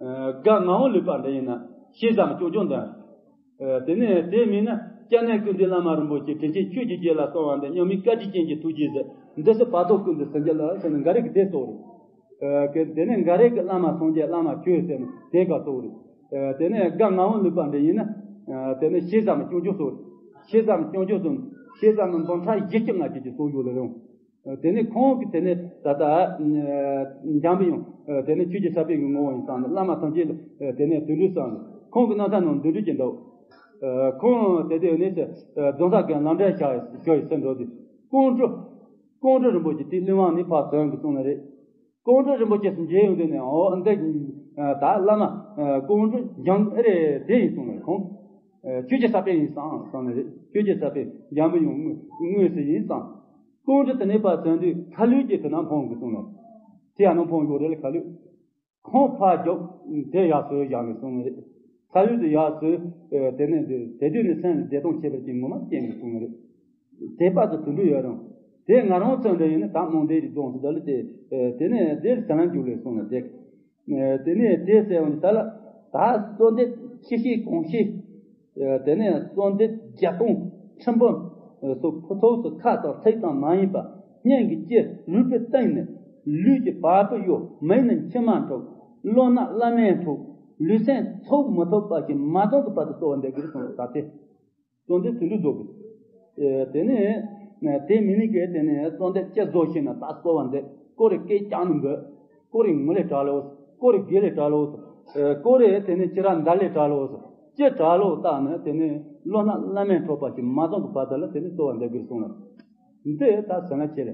ཨ་ག་ངག་དབང་ལུས་པ་འདྲ་ཡིན་ན་ཤེས་ཙམ་སྐྱོང་སྐྱོང་འདོན། ཨ་དེ་ནས་དེ་མིན་ན་སྐྱབས་གནས་ཀུན་འདུས་བླ་མ་རིན་པོ་ཆེ། དྲིན་ཅན་ཆོས་ཀྱི་རྒྱལ་ལ་གསོལ་བ་འདེབས། མཉམ་མེད་བཀའ་དྲིན་ཅན་གྱི་ཐུགས་རྗེས་གཟིགས། འདི་ཕྱི་བར་དོ་ཀུན་ཏུ་སེམས་ཅན་ལ་ཟེར་ནས་འགའ་རེ་གིས་དེ་གསོལ་རེད། ཨ་དེ་ནས་འགའ་རེ་གིས་བླ་མ་སངས་རྒྱས་བླ་མ་ཁྱོད་ཟེར་ནས་དེ་ག་གསོལ་རེད། ཨ་དེ་ནས་ག་ངག་དབང་ལུས་པ་འདྲ་ཡིན་ན། ཨ་དེ་ནས་ཤེས་ཙམ་སྐྱོང་སྐྱོང་གསོལ་རེད། ཤེས་ཙམ་སྐྱོང་སྐྱོང་གསོལ་ནས་ཤེས་ཙམ་འབུམ་ཕྲག་བཞི་བཅུ་ལྔ་བཅུ་ཅིག་གསོལ་ཡོད་ལ་རུང་། དེ་ནས་ཁོང་གིས་དེ་ནས་ད་ལྟ་འཇམ་པའི་དབྱངས་དེ་ནས་ཆོས་ཀྱི་ས་པཎ་གྱི་ངོ་བོ་ཡིན་བསམ་ནས། བླ་མ་ཐམས་ཅད་ལ་དེ་ནས་དོན་འགྲུབ་བསམ་ནས། ཁོང་གི་རྣམ་ཐར་ནང་དོན་འགྲུབ་ཀྱི་འདུག། ཁོང་དེ་དུས་ནས་རྫོང་སར་གྱི་ལམ་འབྲས་བྱ་བའི་ཕྱིར་འགྲོ་དུས། ཀོང་སྤྲུལ། ཀོང་སྤྲུལ་རིན་པོ་ཆེ་དེ་གླེ་ཝང་ནས་ཕར་ཐོན་གྱི་སོང་ནི་རེད། ཀོང་སྤྲུལ་རིན་པོ་ཆེ་སུ་མཇལ་ཡོང་དུས་ནས། ཨོ་འདི་ད་བླ་མ་ཀོང་སྤྲུལ་འཇམ་ཨེ་རེད། དེ་ཡིན་གསུངས་ནས། ཁོང་ཆོས་ཀྱི་ས་པཎ་ཡིན་བསམ་བསམ་ནི་རེད། ཆོས་ཀྱི་ས་པཎ་འཇམ་པའི་དབྱངས་དངོས་དངོས་སུ་ཡིན་བསམ། ཀོང་སྤྲུལ་དེ་ནས་ཕར་ཐོན་དུས་ཁ་ལུད་ཀྱིས་དེ་ན་འཕངས་གི་སོང་ནས། དེ་ཡང་ན་འཕངས་ཡོད་རེད་ལ། ཁ་ལུད། ཁོང་ཕར་རྒྱུགས། དེ་ཡར་སོས་བཞག་ནས་སོང་ནི་རེད། ཁ་ལུད་དེ་ཡར་སོས། དེ་ནས་དེ་དེ་དུས་ནས་སེམས་ལ་བདེ་སྟོང་ཁྱད་པར་ཅན་ངོ་མ་སྐྱེས་ནས་སོང་ནི་རེད། དེ་བར་དུ་དུད་འགྲོ་ཡོད་རུང་། དེ་ང་རང་ཚོ་འདྲ་ཡིན་ན་ད་རྨོངས་དད་ཀྱི་རྫོང་དུ་ད་ལ་དེ། དེ་ནས་དེར་ཟ་ལན་རྒྱུགས་ལས་སོང་ནས་དེ། དེ་ནས་དེ་ཟེར་བ་ནི་ད་ལ་ད་གསོལ་འདེབས་ཆེ་ཤོས་གོང་ཤོས། དེ་ནས་གསོལ་འདེབས་བརྒྱ་སྟོང་ཁྲི་འབུམ་སོགས་ཕུན་ཚོགས་སུ་ཁ་དང་ཚིག་ཙམ་མ་ཡིན་པ་སྙན་གྱི་ལྕེ་རུས་པའི་གཏིང་ནས་ལུས་ཀྱི་བ་སྤུ་གཡོ། མིག་ནས་མཆི་མ་འཁྲུག། བློ་སྣ་བླ་མེད་འཁྲུག། ལུས་སེམས་ཚོགས་མི་ཐུབ་པ་ཞིག་མ་བཏང་གི་བར་དུ་གསོལ་བ་འདེབས་ཀྱི་རེད་གསུངས་ད་དེ། གསོལ་འདེབས་དེ་འདྲ་རྫོགས་དགོས། དེ་ནས་དེ་མིན་ནི་གས་དེ་ནས་གསོལ་འདེབས་ཅི་རྫོགས་ཤེ་ན་ད་གསོལ་བ་འདེབས། ཀོ་རེ་སྐད་རྐྱང་ནས་འབོད། ཀོ་རེ་ངུ་ལས་གྲགས་ལོ། ཀོ་རེ་དགེ་ལས་གྲགས་ལོ། ཀོ་རེ་དེ་ནས་ཅི་ར་འདར་ལས་གྲགས་ལོ། ཅི་གྲགས་ལོ་བཏགས་ནས་དེ་ནས་བློ་སྣ་བླ་མེད་འཁྲུག་པ་ཞིག་མ་བཏང་གི་བར་དུ་ལ་དེ་ནས་གསོལ་བ་འདེབས་དགོས་གསུངས་ལ། འདི་ད་ཟེར་ན་ཆེ་ལེ།